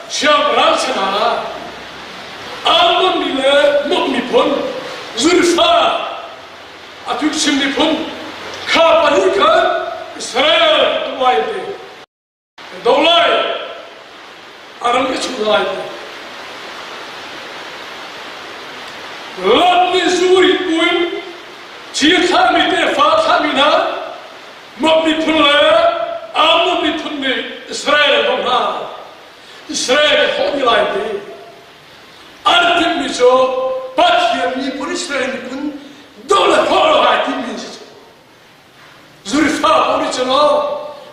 siangpahrang sinah Ammon mi le Mok miphun Zurifa a tuchim miphun kha pahnih khan Israel tuai te do lai a ram ka chuh lai ti. Lot nih zuri buin thir thlahmi tefa thlahmi hna Moab miphun le Ammon miphun nih. Israel ka thawh lai ti. An timhmi cu Pathian miphun Israel miphun doh le thawh lo ai timmi si cu. Zurifa paoh nih cun aw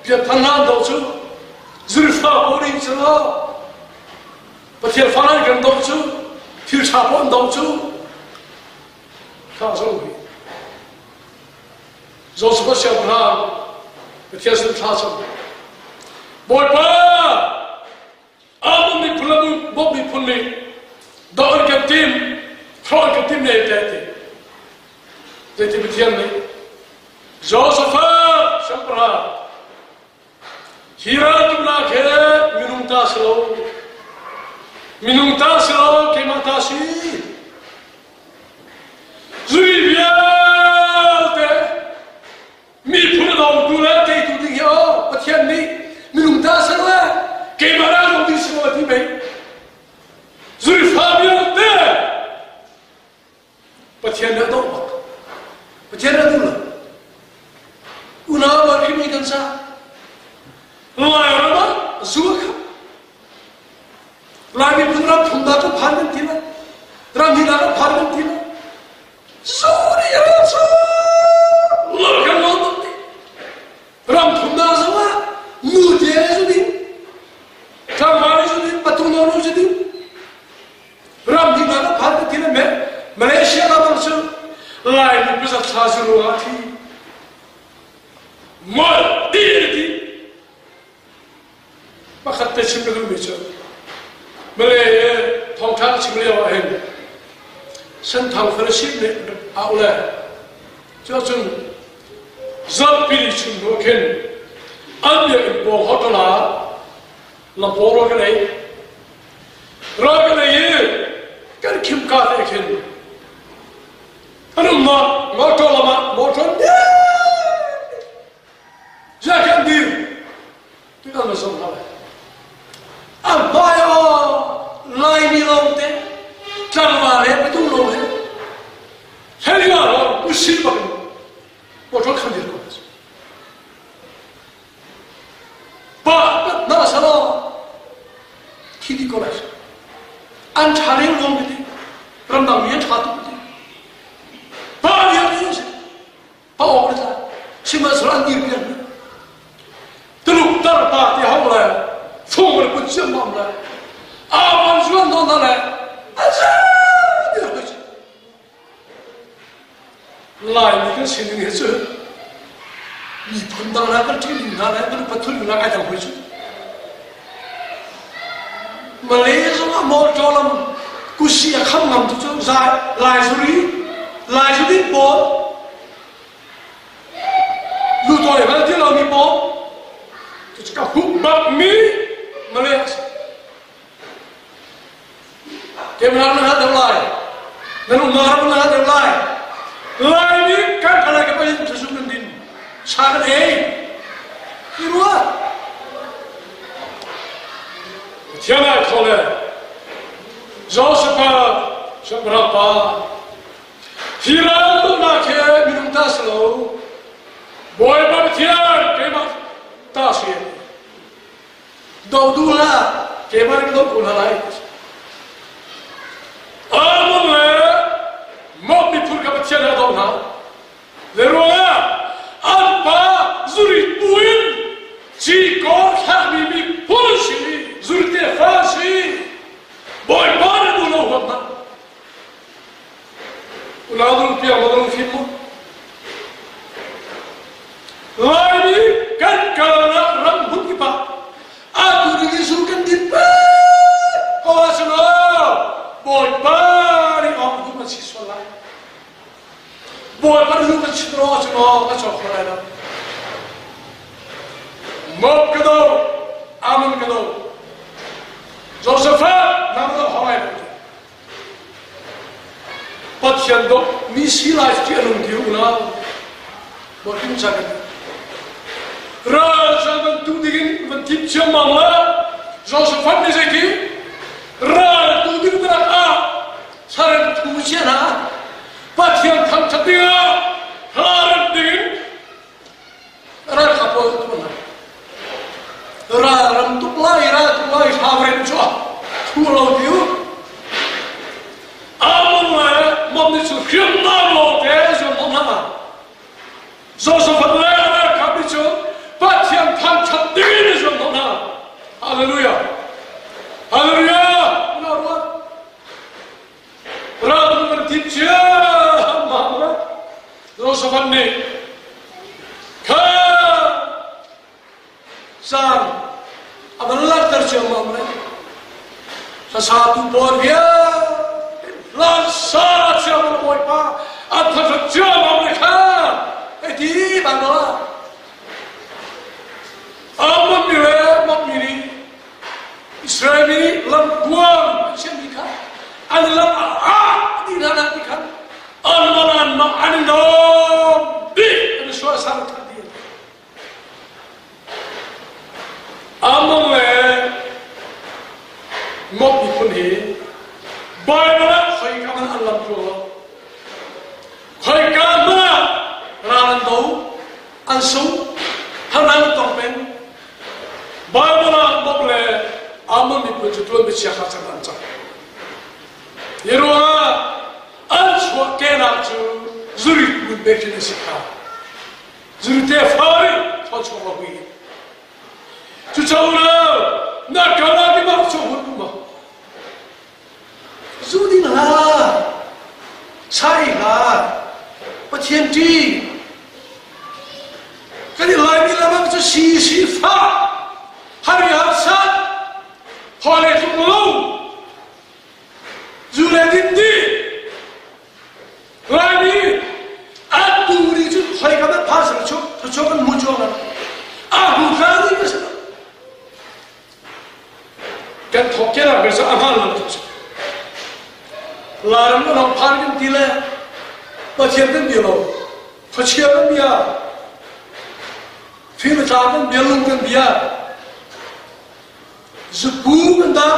pianthar hna an doh cu. Zurifa paoh nih cun aw Pathian fa an kan doh cu. Thil ṭha paoh an doh cu. Kha zong hi. Joseph siangpahrang Pathian sin thla cam. Bawipa Ammon miphun le Moab miphun nih doh an kan tim, throh an kan tim ne te ti. Zeiti Pathian nih Josaphat siangpahrang hi raltuknak he minung ta si lo minung ta si lo keimah ta si Zui vialte miphun a dawngtu le teitu ding hi aw Pathian nih minung ta ser le keimah ral dong ding si lo a ti mei. Zurifa vialte Pathian nih a doh bak. Pathian nih a duh lo. Unau a hrimi kan sa. Lairam ah zu a khap. Lai miphun ram thumnak kan phan kan ti lo. Ram hnihnak kan phan kan ti lo. Zu nih a cu lor kan lon tuk ti. Ram thumnak zong ah nu te zu ding, tlangval zu ding, patung no zu ding. Ram hnihnak kan phan kan ti lo me. Malaysia ram bang cu Lai miphun zat thla zu ruangah thi. Ngol ti ti. Pakhat te chim ka duhmi cu Malay i thawngṭha ka chim lio ah hin Senthang Fellowship nih au le cuahcun zarhpi ni chung hnu khin an biakinn pawng hotel ah lampaw rawl kan ei. Rawl kan ei i kan khimka te khin an umnak motor lam ah motor Ziah kan dir? Tutan na zong hlah. A hmai aw Laimi lawngte tlangval he patung lawng he hleila lawng usi bak in motor khan dir ko. Pa na salo thi di ko lai. An tha reng lawng ti ramdang mi an tha tuk ti. Pa vial ti a awk le tla sihmanhsehlaw an dirpi an Tuluk tarpa ti hau le fung le put ciammam le aman zuan nawn na le a ti rak cu Laimi kan sining hi cu miphun dang le kan ṭih ning hna le kan pathun ning kai dang hoi cu Malay zong ah motor lam kusi a kham ngam tu cu zai lai zuri lai zuri pawl lu tawi hal ti lo mi pawl cu ka hup bak mi Malay a si Kemram na hal deuh lai nan umnak ram na hal deuh lai Laimi kan khalai ka pahin thazum kan din sa kan ei ti rua Pathian ai tho le Joseph Shabra pa hi ral duhnak he minung ta si lo Bawipa Pathian keimah ta si Do duh hlah keimah nih do ko hna lai. Ammon le Moab miphun kha Pathian nih a doh hna. Le ruangah an pa zurit buin cikawr thlakmi miphun si, zurit tefa si, Bawipa nih duh lo huat hna. Unau nung piang ma nung fim mu. Laimi kan kalnak ram hmun kip ah atu ding in sur kan din pek ko ahcun Bawipa nih awk hnu kan si sual lai. Bawipa nih hnu kan si ro ahcun aw kan cawk kho lai lo. Moab ka do, Ammon ka do. Josaphat nang do hong ai Pathian dawt mi si lai ti a nung ti unau Bawipa ca kan ral ca bantuk dingin van timh ciammam la Josaphat nih zeiti ral tu ding nak ah saran thu cia hna Pathian thangṭhat dingah hla remh dingin ralkap pawl tu hna ral ram tuk lai ral tuk lai hla ren cu thu lo tiu. Amon le mom nih cun hriamnam lawngte zuam hom hna. Josaphat le a ralkap nih cun Pathian thangṭhat dingin a zuam hna. Hallelujah! Hallelujah! Unau ruat. Ral kan tim cia Josaphat nih kha caan a van langhter ciammam le hlasatu pawl vialte lansara ciammam Bawipa an thangṭhat ciammam le kha hei ti Baibal ah Ammon mi le Moab mi nih Israel mi nih lamkuang an siammi kha an lam ah ah ti hna ti khan an malan ma an i lawm dih an i suasang ṭhan dih. Amon le Moab miphun hi Baibal ah khoika hmanh an lam tluang lo. Khoika hmanh ah ral an do, an sung, harnak an tong peng. Baibal ah Moab le Ammon miphun cu tuanbia chiakha cang an cang. Hi ruangah an chuahkehnak cu zurit hmun bek in a si kha. Zurite fari thawchuak lo hui. Cucaah unau, na kal ah ti mak chuak hun ma. Zu ding hlah, sai hlah, Pathian ṭi. Kan i Laimi lamang cu si si fa, hari har sat, hawle tluk lo, zu le din di, Laimi an tu nih cun khoika dah phaisa chuak thluachuak an hmu chuak a hmu kha nih ka si kan thawk ke la sa a hmaan lo tu Lairam kan hong phan kan ti le Pathian kan bia lo khuachia kan bia fim tla kan bia lung kan bia zupu kan dah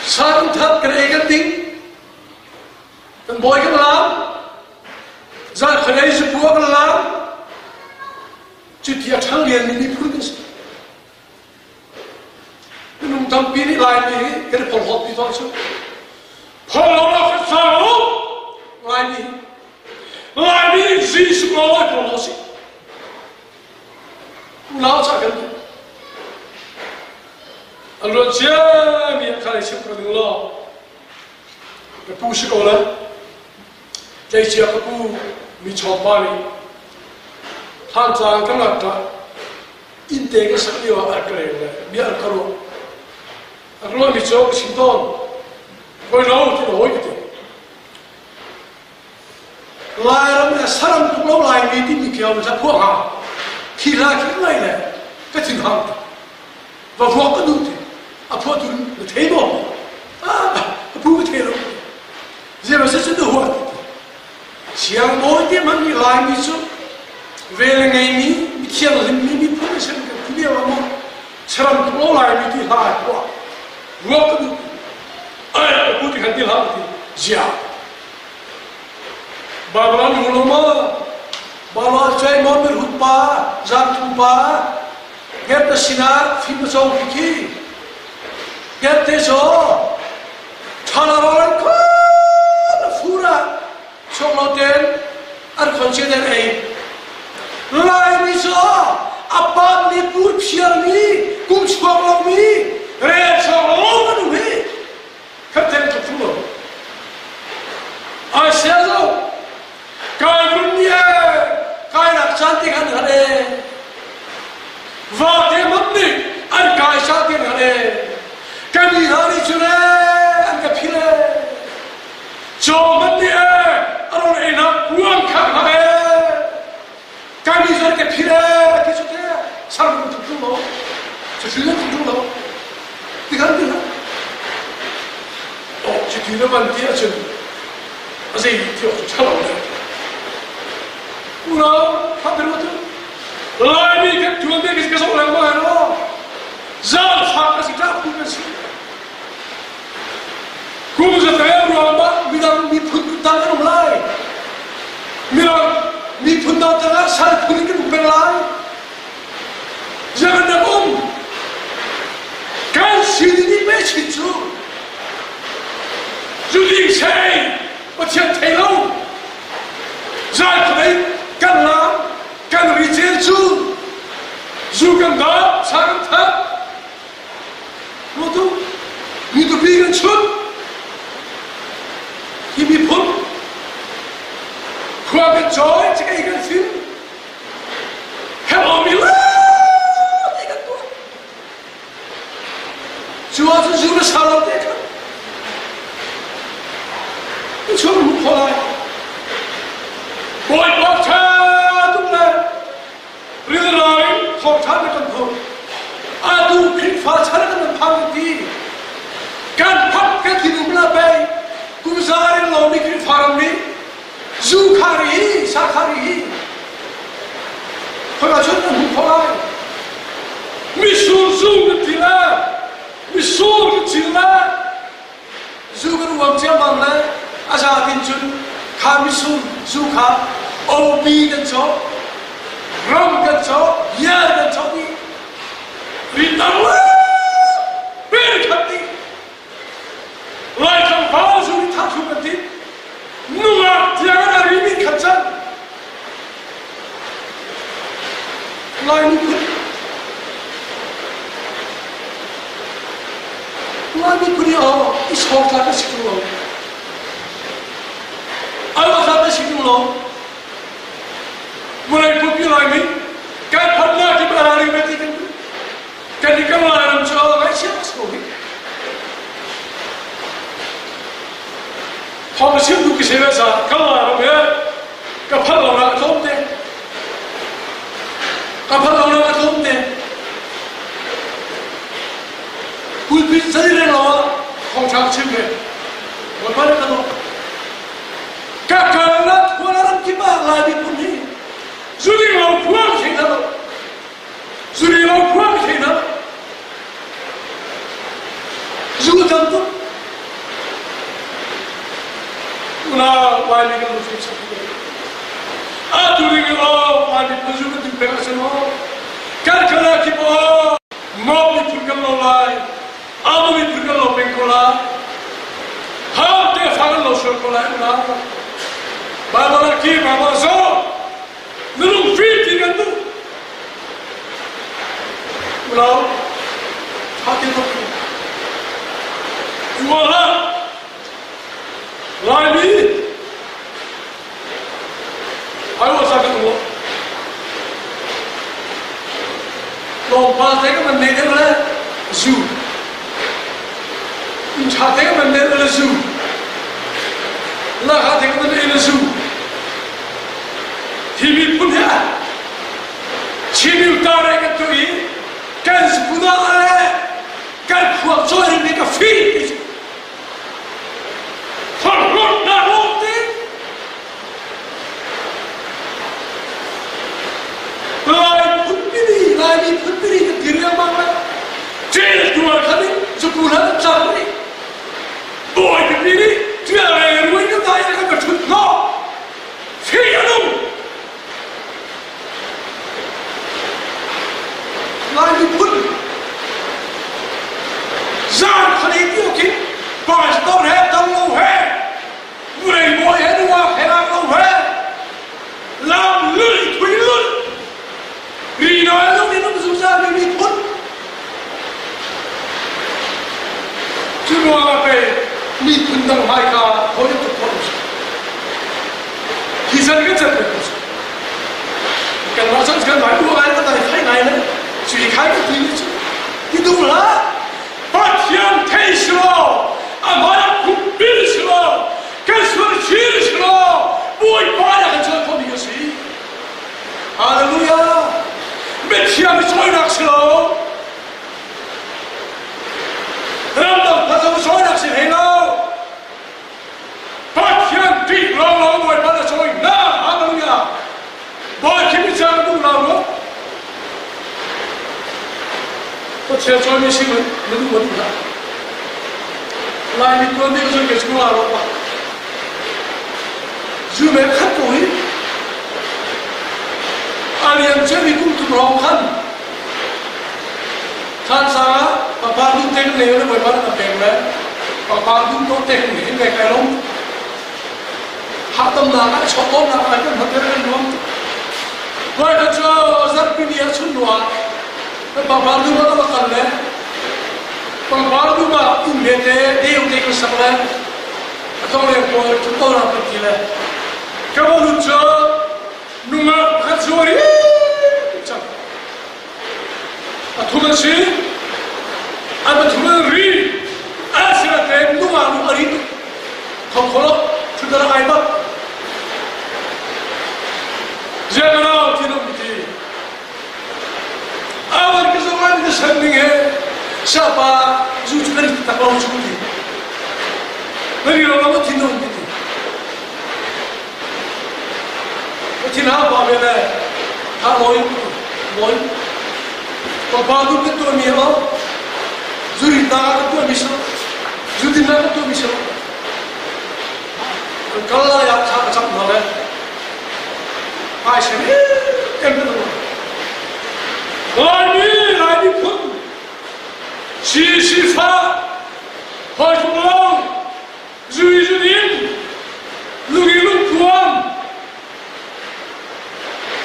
sa kan that kan ei kan ding Kan bawi kan lam. Zan khalei zapua kan lam. Cuti a ṭhang lianmi miphun kan si. Minung tampi nih Laimi hi kan i porhlawt pi tawn cu. Phorhlawt ah kan sang lo. Laimi hi. Laimi nih Jesuh lawng ai porhlaw si. Unau ca kan A luan ciami ah khan i chim ka ding law. Ka pu si ko lai. Tleicia ka pu mi chawmpa nih Thantlang ka ngat ah innte ka sak lio ah a ka rel le bia an ka ruah. A ka ruahmi cu ka chim tawn. Hawi lo ti na hawi ka ti. Lairam le saram tuk lo Laimi timi khi hla phuah hnga. Khi hla khi ngai le ka thin hang ti. Va vuak ka duh ti. A phuahtu na thei maw? Ah, a pu ka thei lo. Ziama se cun na huat ti. Siangbawi te hmanh nih Laimi cu vel a ngeimi, mi thianghlimmi miphun a si kan ti lio ah maw saram tuk lo Laimi ti hla ai phuah. Ruak ka duh ti. Ai, a pu ti khan ti hlah ti. Zia. Babylon hung lo maw? Babylon cai maw mirhut pa, zaangthu pa, nget na sinah fim na cawng khi khi. Nget te zaw, ṭhala rawl an khon a fur ah chuak lo ten an khon cia den ei. Laimi cu a pam mi pur phiar mi, kum chuak lo mi, rel chuak lo kan um hi. Khat ten tluk thum lo. Ai sia zo. Kai run ni e. Kai nak chan te khan han e. Va te man ni an kai sa te han e. Kan i ha ni chu le an ka phil e. Chaw man ni e aron e na kuang kha ha e. Kan i zon ka phil e ti chu te sar run tuk tung lo. Chu chu tuk tung lo. Ti kan ti Oh, cuti na van ti ahcun a zei ti awk cu ṭha lo le. Unau, kha biaruah tu. Laimi kan ṭuan ding ka zoh lengmang ai lo. Zaangfak ka si ṭah pu kan si. Kum zatel ruang mah midang miphun dang an um lai. Mirang miphun dang tangah sal phun in kan um peng lai. Ziang an um. Kan sining chin cu zuding sei Pathian thei lo zai khuadei kan lam kan ri cel cu zu kan dap sa kan that Mutu mi tupi kan chut hi miphun khua kan cawi cakei kan fim herh mi ti kan tuah cu ahcun zu na sa lo te kha na chung hmu kho lai Bawipa ṭha tuk le rilrai thawngṭha na kan phurh atu Khrihfa chan kan phan ti kan phat kan thinum la pei kum za ring lo mi Khrihfa ram nih zu kha ri sa kha ri khoi cun na hmu kho lai misur zu kan ti le misur kan cin le zu kan uam ciammam le a zatin cun kha misur zu kha opi kan cawk ram kan cawk yar kan cawk i ritang le per khat ding Lai tlangval zu nih thah thlu kan ti. Nungak tiang in a rimi khat cang. Lai miphun Lai miphun hi aw i sawng tlak a si tung lo. Al tlak a si tung lo. Vawlei pumpi Laimi kan phatnak ki a rari ti kan Kan i kan Lairam cu ngaihchia a si ko hih. Thawng chim tu ki se ve sa kan Lairam he ka phal lo na tlawm te. Ka phal lo na tlawm te. Pulpit zei reng lo ah thawng ṭha chim he. Bawipa nih ka dawt. Ka kal na thual ram kip ah Lai miphun hi zuling lo phuang thei hna lo. Zuri lo khua ka thei hna. Zu tam tuk. Unau Laimi kan lungfim sak tuk. A tu ding in aw Laimi phun zu kan duh peng a si maw? Kan kala kip aw Mop miphun kan lo lai. Amo miphun kan lo peng ko lai. Ham te fa kan lo sual ko lai unau. Bible ah ki Bible zo. Na lungfim ti kan duh. Unau, ṭha tein ruat u. Uar hlah. Laimi, ai sa kan um lo. Tlawmpal te kan nei deuh le zu. Inn ṭha te kan nei le zu. Laka te kan nei le zu. Hi miphun hi Chin utare kan tu i kan zbuna le kan khua cawi ring ka fi ti Thorhlawt na rawm ti Lai phunpini Laimi phunpini kan ti riangmang le Cil tuar khan in zupu hlan an cang ni Bawi pipi nih tial le ruai kan dai kan ka thut hnawh Thi a nung! Lai miphun zan khalei ti khin pastor he dam lo he vurei mawi he nuak he lak lo he lam lul thui lul ri noi lung in um zungzal mi miphun cu ruangah pei miphun dang hmaika hawi tuk khawh Hi zan kan cat ko cu. Kanmah chan kan lai u ai kan ai thai ngai le sui khai ka ti cu. Ti duh hlah. Pathian thei si lo, amah khupbil si lo, kan sual thil si lo, Bawipa nih a kan cawn khawhmi a si. Hallelujah. Mithiam i cawinak si lo. Ramdang phazo cawinak si hlei lo. Pathian ṭih lawnglawng Bawipa na cawi na hallelujah Bawi khi mi cang duh lo mu Pathian cawimi si man na duh ma duh hlah Laimi tuan ding cun kei cu la ro pa zu me khat ko hi a liam cia mi kum tum rong khan Thansang ah papa nu te. kan nei le Bawipa na kan pek le pangpar dum dawh te kan hin ve kai lom. Hahdamnak ah chawhawmnak ah kan hman kan nuam. Tuai kha cu zarhpi ni ah chun hnu ah kan pangpar dum ah kan kal le pangpar dum ah inn ve te deu te kan sak le a tlongleng pawl cu ram kan ti le ka va lut cu nungak pakhat zuar i cang. A thum an si. An pathum an ri. A sinatein nungak nu a ri tuk. Thongkholo thutdar ai bak. Zianganau ti um ti. Awan ka zong an ka san ding he sapa zu cu kan tak lo chu ti. Na ri lo lam thin um ti. Thin ha pa ve le tha loi loi papa du kan tuah mi ho zuri ta kan tuah mi so zudin na kan tuah mi so kan kal lai ah tha ka chap hna le ai sen em kan Laimi Laimi phun si si fa hoi tung long Zui zudin lungi lungthuam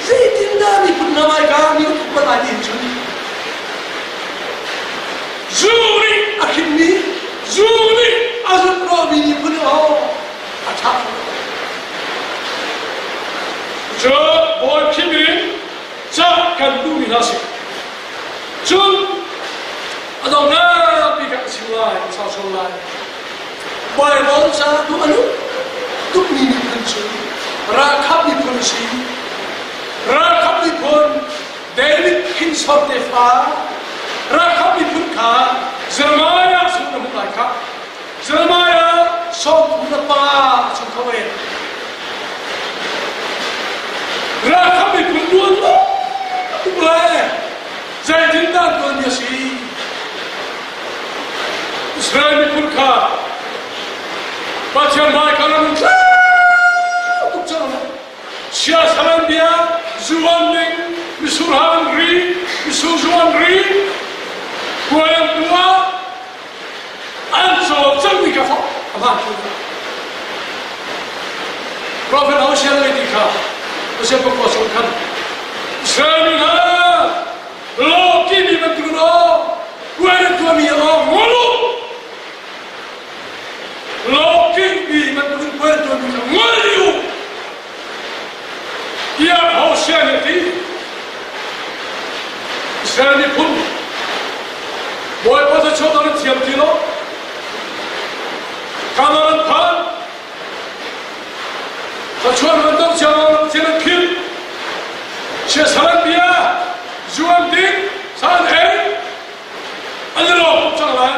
Zeitindah miphun hna hmaika mi ka tuk bal ai ti cun zu nih a hrinmi zu nih a zumh miphun aw a ṭha. Cu bawi khim in ca kan duhmi hna si. Cun a donghnak bik ah ka chim lai, ka sau sual lai. Baibal ca duh a nung tukmi miphun cu ralkap miphun a si. Ralkap miphun David hrinsor tefa ralkap miphun kha Jeremiah chung na hmuh lai khah. Jeremiah 35 chung kho ve. Ralkap miphun duan tuk le zeitindah tuan a si? Israel miphun kha Pathian hmai kha ram tuk cang Sia salan bia zuan ding misur hang ri misur zuan ri kuai an tuah an caw cangmi kha fok a hmaan tu Prophet Hosea lei ti kha Hosea pakua chung khan Israel mi hna law timi bantuk in aw kuai nan tuahmi aw ngol u law timi bantuk in kuai nan tuahmi kha ngol dih u tiah Hosea nih a ti. Israel miphun Bawipa cu chuah an thiam ti lo. Kanaan an phan. Thluachuah an dong cio thil an philh. Siasal an bia, zu an ding, sa an ei. An i lawm cang lai.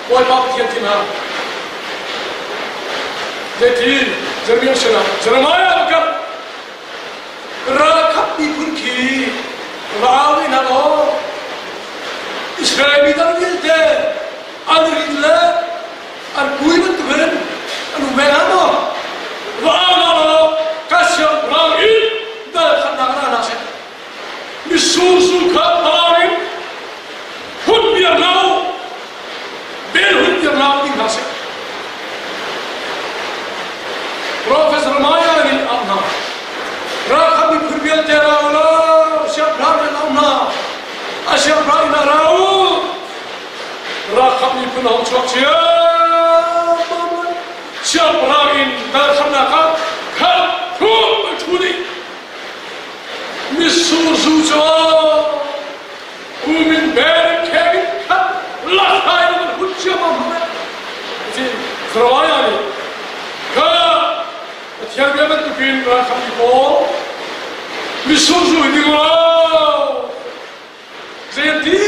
Bawipa Pathian thin hang. Zeiti Jeremiah sinah Jeremiah ka Ralkap miphun khi va au rih hna law Israel mi dang vialte an rin le an kui bantukin an um ve hnga maw? Va au hna law ka siangpahrang in dal khatnak ra hna seh. Misur zu kha par in hun piak hna u, bel hun piak hna u ti hna seh. Professor Jeremiah nih a hna. Ralkap miphun vialte ra u law siangpahrang in au hna. A siangpahrang in ra u. Ralkap miphun hong chuak ciammam lai. Siangpahrang in dalkhamnak ah khat thu an ṭhu dih. Mitsur zu cu kum in bel in kheng in khat lahlai in an hun ciammam hna. Ti Jeremiah nih kha Pathian bia bantukin ralkap mi pawl mitsur zu hi ding law Zei an ti?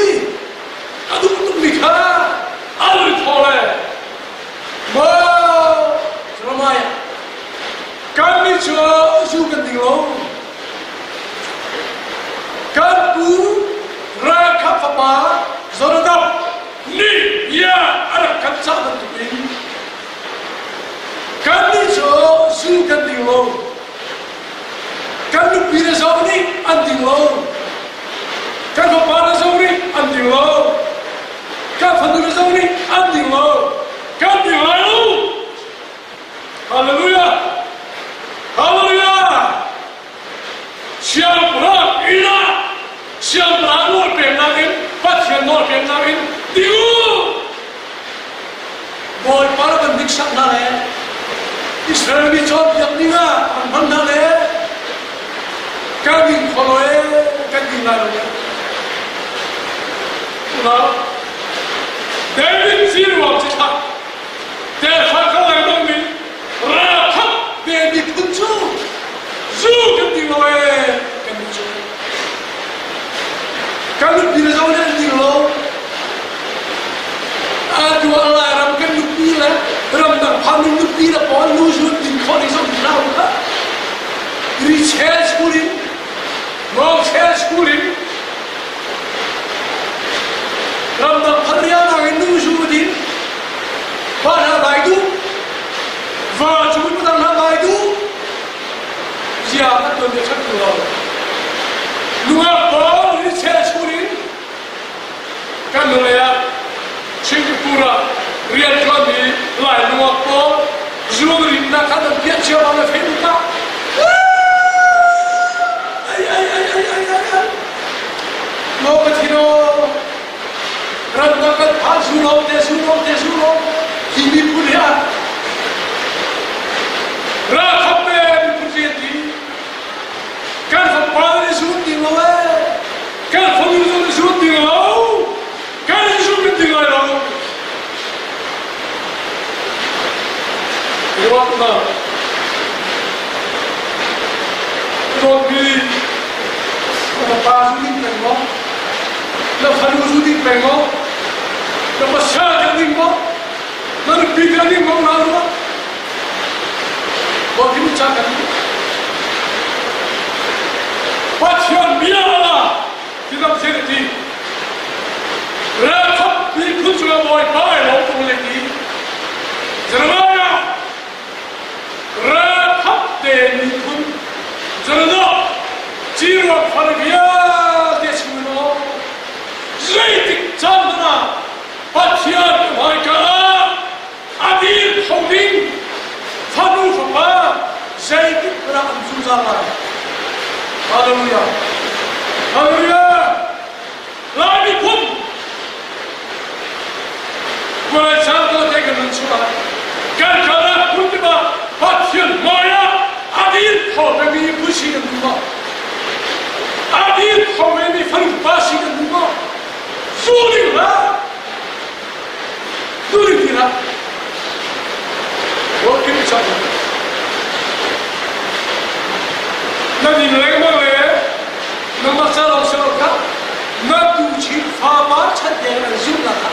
A duh tukmi kha an ri thaw le maw Jeremiah kannih cu zu kan ding lo. Kan pu Siangpahrang nawl peknak in Pathian nawl peknak in ti u. Bawipa rak kan hniksak hna le Israel mi cawnpiak ding ah kan hman hna le kan ding kho lo ee kan ding lai lo ee. Unau David ciruang ci thlah tefa kha lengmang mi ralkap te miphun cu zu kan ding lo ee kan nih cu. Kan nupi le zong nih an ding lo. Atu ah Lairam kan nupi le ramdang phan nupi le pawl nu zu ding khawh ding zong hna u kha. Riche school in Ngawngche school in ramdang phan riangmang in nu zu din va hna vai duh va cu dang hna vai duh zia kan tuan bia that lo. Nungak pawl riche school in kan nulei ah Singapore ah rian ṭuanmi Lai nungak pawl zuang rinnak kha nan piah cio bang na theih ka. Ai ai ai ai ai ai ai. Maw ka thino ramdang kan phan su lo te su lo te su lo hi miphun hi ah Ralkap pe miphun rian ti kan fapa nih zun ding lo ee kan fanu zong nih zun ding lo kan in zum in ding lai lo. Ruahnak dawtmi na pa zu ding peng maw na fanu zu ding peng maw na pasal ding ding maw na nupi ding ding maw na ruah Bawkin ca kan Pathian bia la tidam sen ti Ralkap miphun cungah Bawipa ai lawm tung le ti Jeremiah ralkap te miphun Jeremiah ciruak far vialte chung in aw zeitik caan hmanh ah Pathian hmaika ah a dir kho ding fanu fapa zeitik hmanh ah an zungzal lai. Hallelujah. Hallelujah. Lai miphun Kualai sang ko te kan nun chungah kan karlak phun tikah Pathian hmai ah a dir kho mi phun si kan duh maw? A dir kho mi fanu pa si kan duh maw? Zu ding hlah! Zu ding ti hlah! Working chan na din lengmang le nangmah ca lawng si lo kha na tu chin fapa chan deng an zumh la kha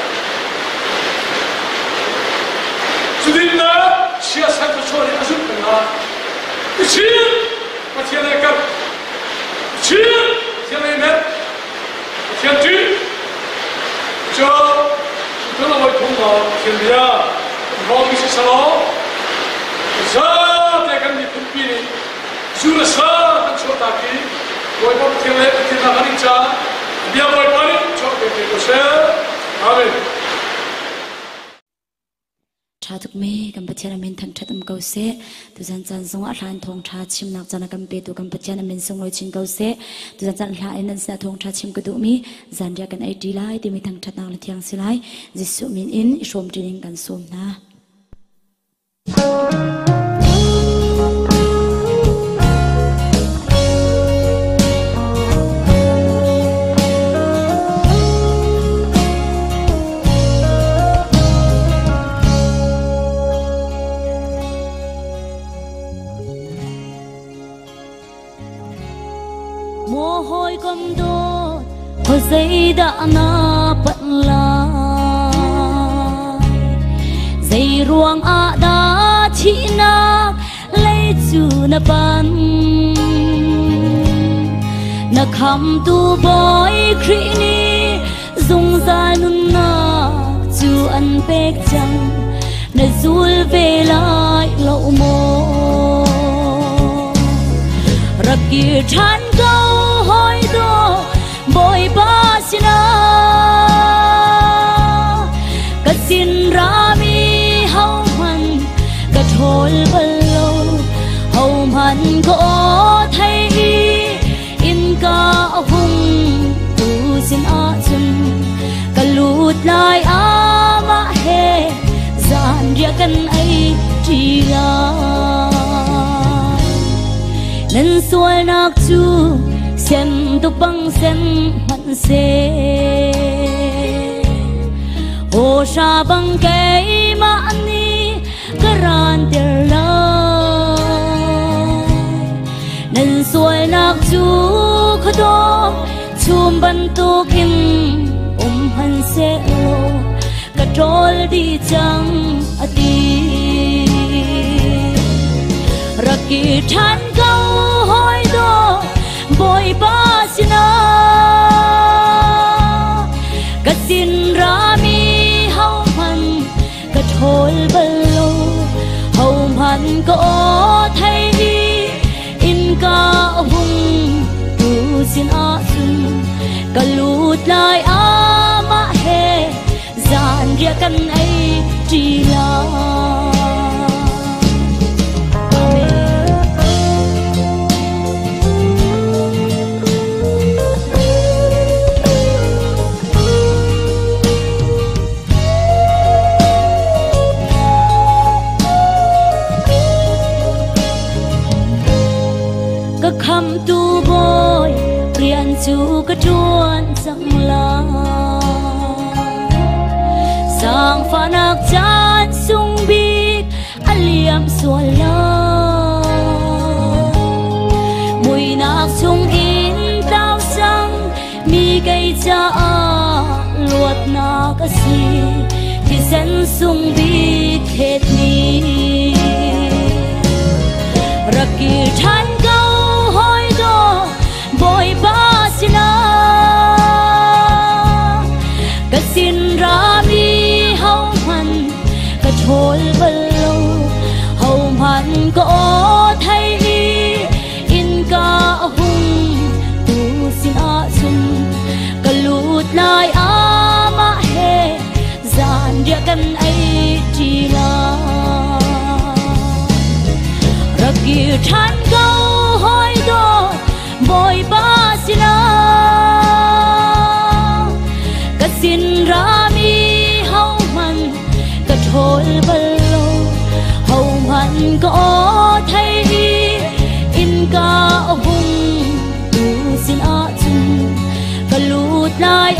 cudin na chia san ka chuah a zumh peng la Chin Pathian ai kar Chin Pathian ai met Pathian ṭih cu kan hawi phung maw Pathian bia hrawng si selaw zate kan miphunpi nih zu le sa kan chuahtak i Bawipa Pathian le Pathian hna kan in ca bia Bawipa nih chuah pe te ko seh. Amen. Ṭha tuk me kan Pathian amin thangṭhat um ko seh. Tuzan caan zongah hlan thawngṭha chimnak caan a kan petu kan Pathian amin sunglawi chin ko seh. Tuzan caan hla in nan sinah thawngṭha chim ka duhmi zanriah kan ei ṭi lai timi thangṭhatnak le thiang si lai. Jesuh min in i hrawm ṭi ding kan sawm hna. Maw hawikom dawt khuazeidah na panh lai Zei ruang ah dah thihnak lei cu na panh Na khamtu Bawi Khrih nih zungzal nunnak cu an pek cang na zul ve lai lo maw rak kir ṭhan ko hawi daw bawipa sinah ka sin rami hohmanh ka ṭhawl bal lo hohmanh ka aw thei i innka a hung tu. Sualnak cu sen tuk bang sen hmanh seh, hawhra bang keimah nih ka ranter lai. Nan sualnak cu khuadawm chum bantukin um hmanhsehlaw ka ṭawl dih cang, a ti. Rak kir ṭhan ko, hawi dawt, Bawipa sinah. Ka sin rami hohmanh ka ṭhawl bal lo, hohmanh ka aw thei i innka a hung tu sinah cun ka lut lai, amah he zanriah kan ei ṭi lai. Amen. Ka khamtu Bawi rian cu ka ṭuan cang lai. Zaangfahnak caan sung bik a liam sual lai. Muihnak chungin tlau cang mi kei caah luatnak a si, thisen sung bik thlet ni. Rak kir ṭhan ko, hawi dawt, Bawipa sinah. Ka sin rami hohmanh ka ṭhawl bal lo, hohmanh ka aw thei i innka a hung tu sinah cun ka lut lai, amah he zanriah kan ei ṭi lai. Rak kir ṭhan ko, hawi dawt, Bawipa sinah. Ka sin rami hohmanh ka ṭhawl bal lo, hohmanh ka aw thei i innka a hung tu sinah cun ka lut lai.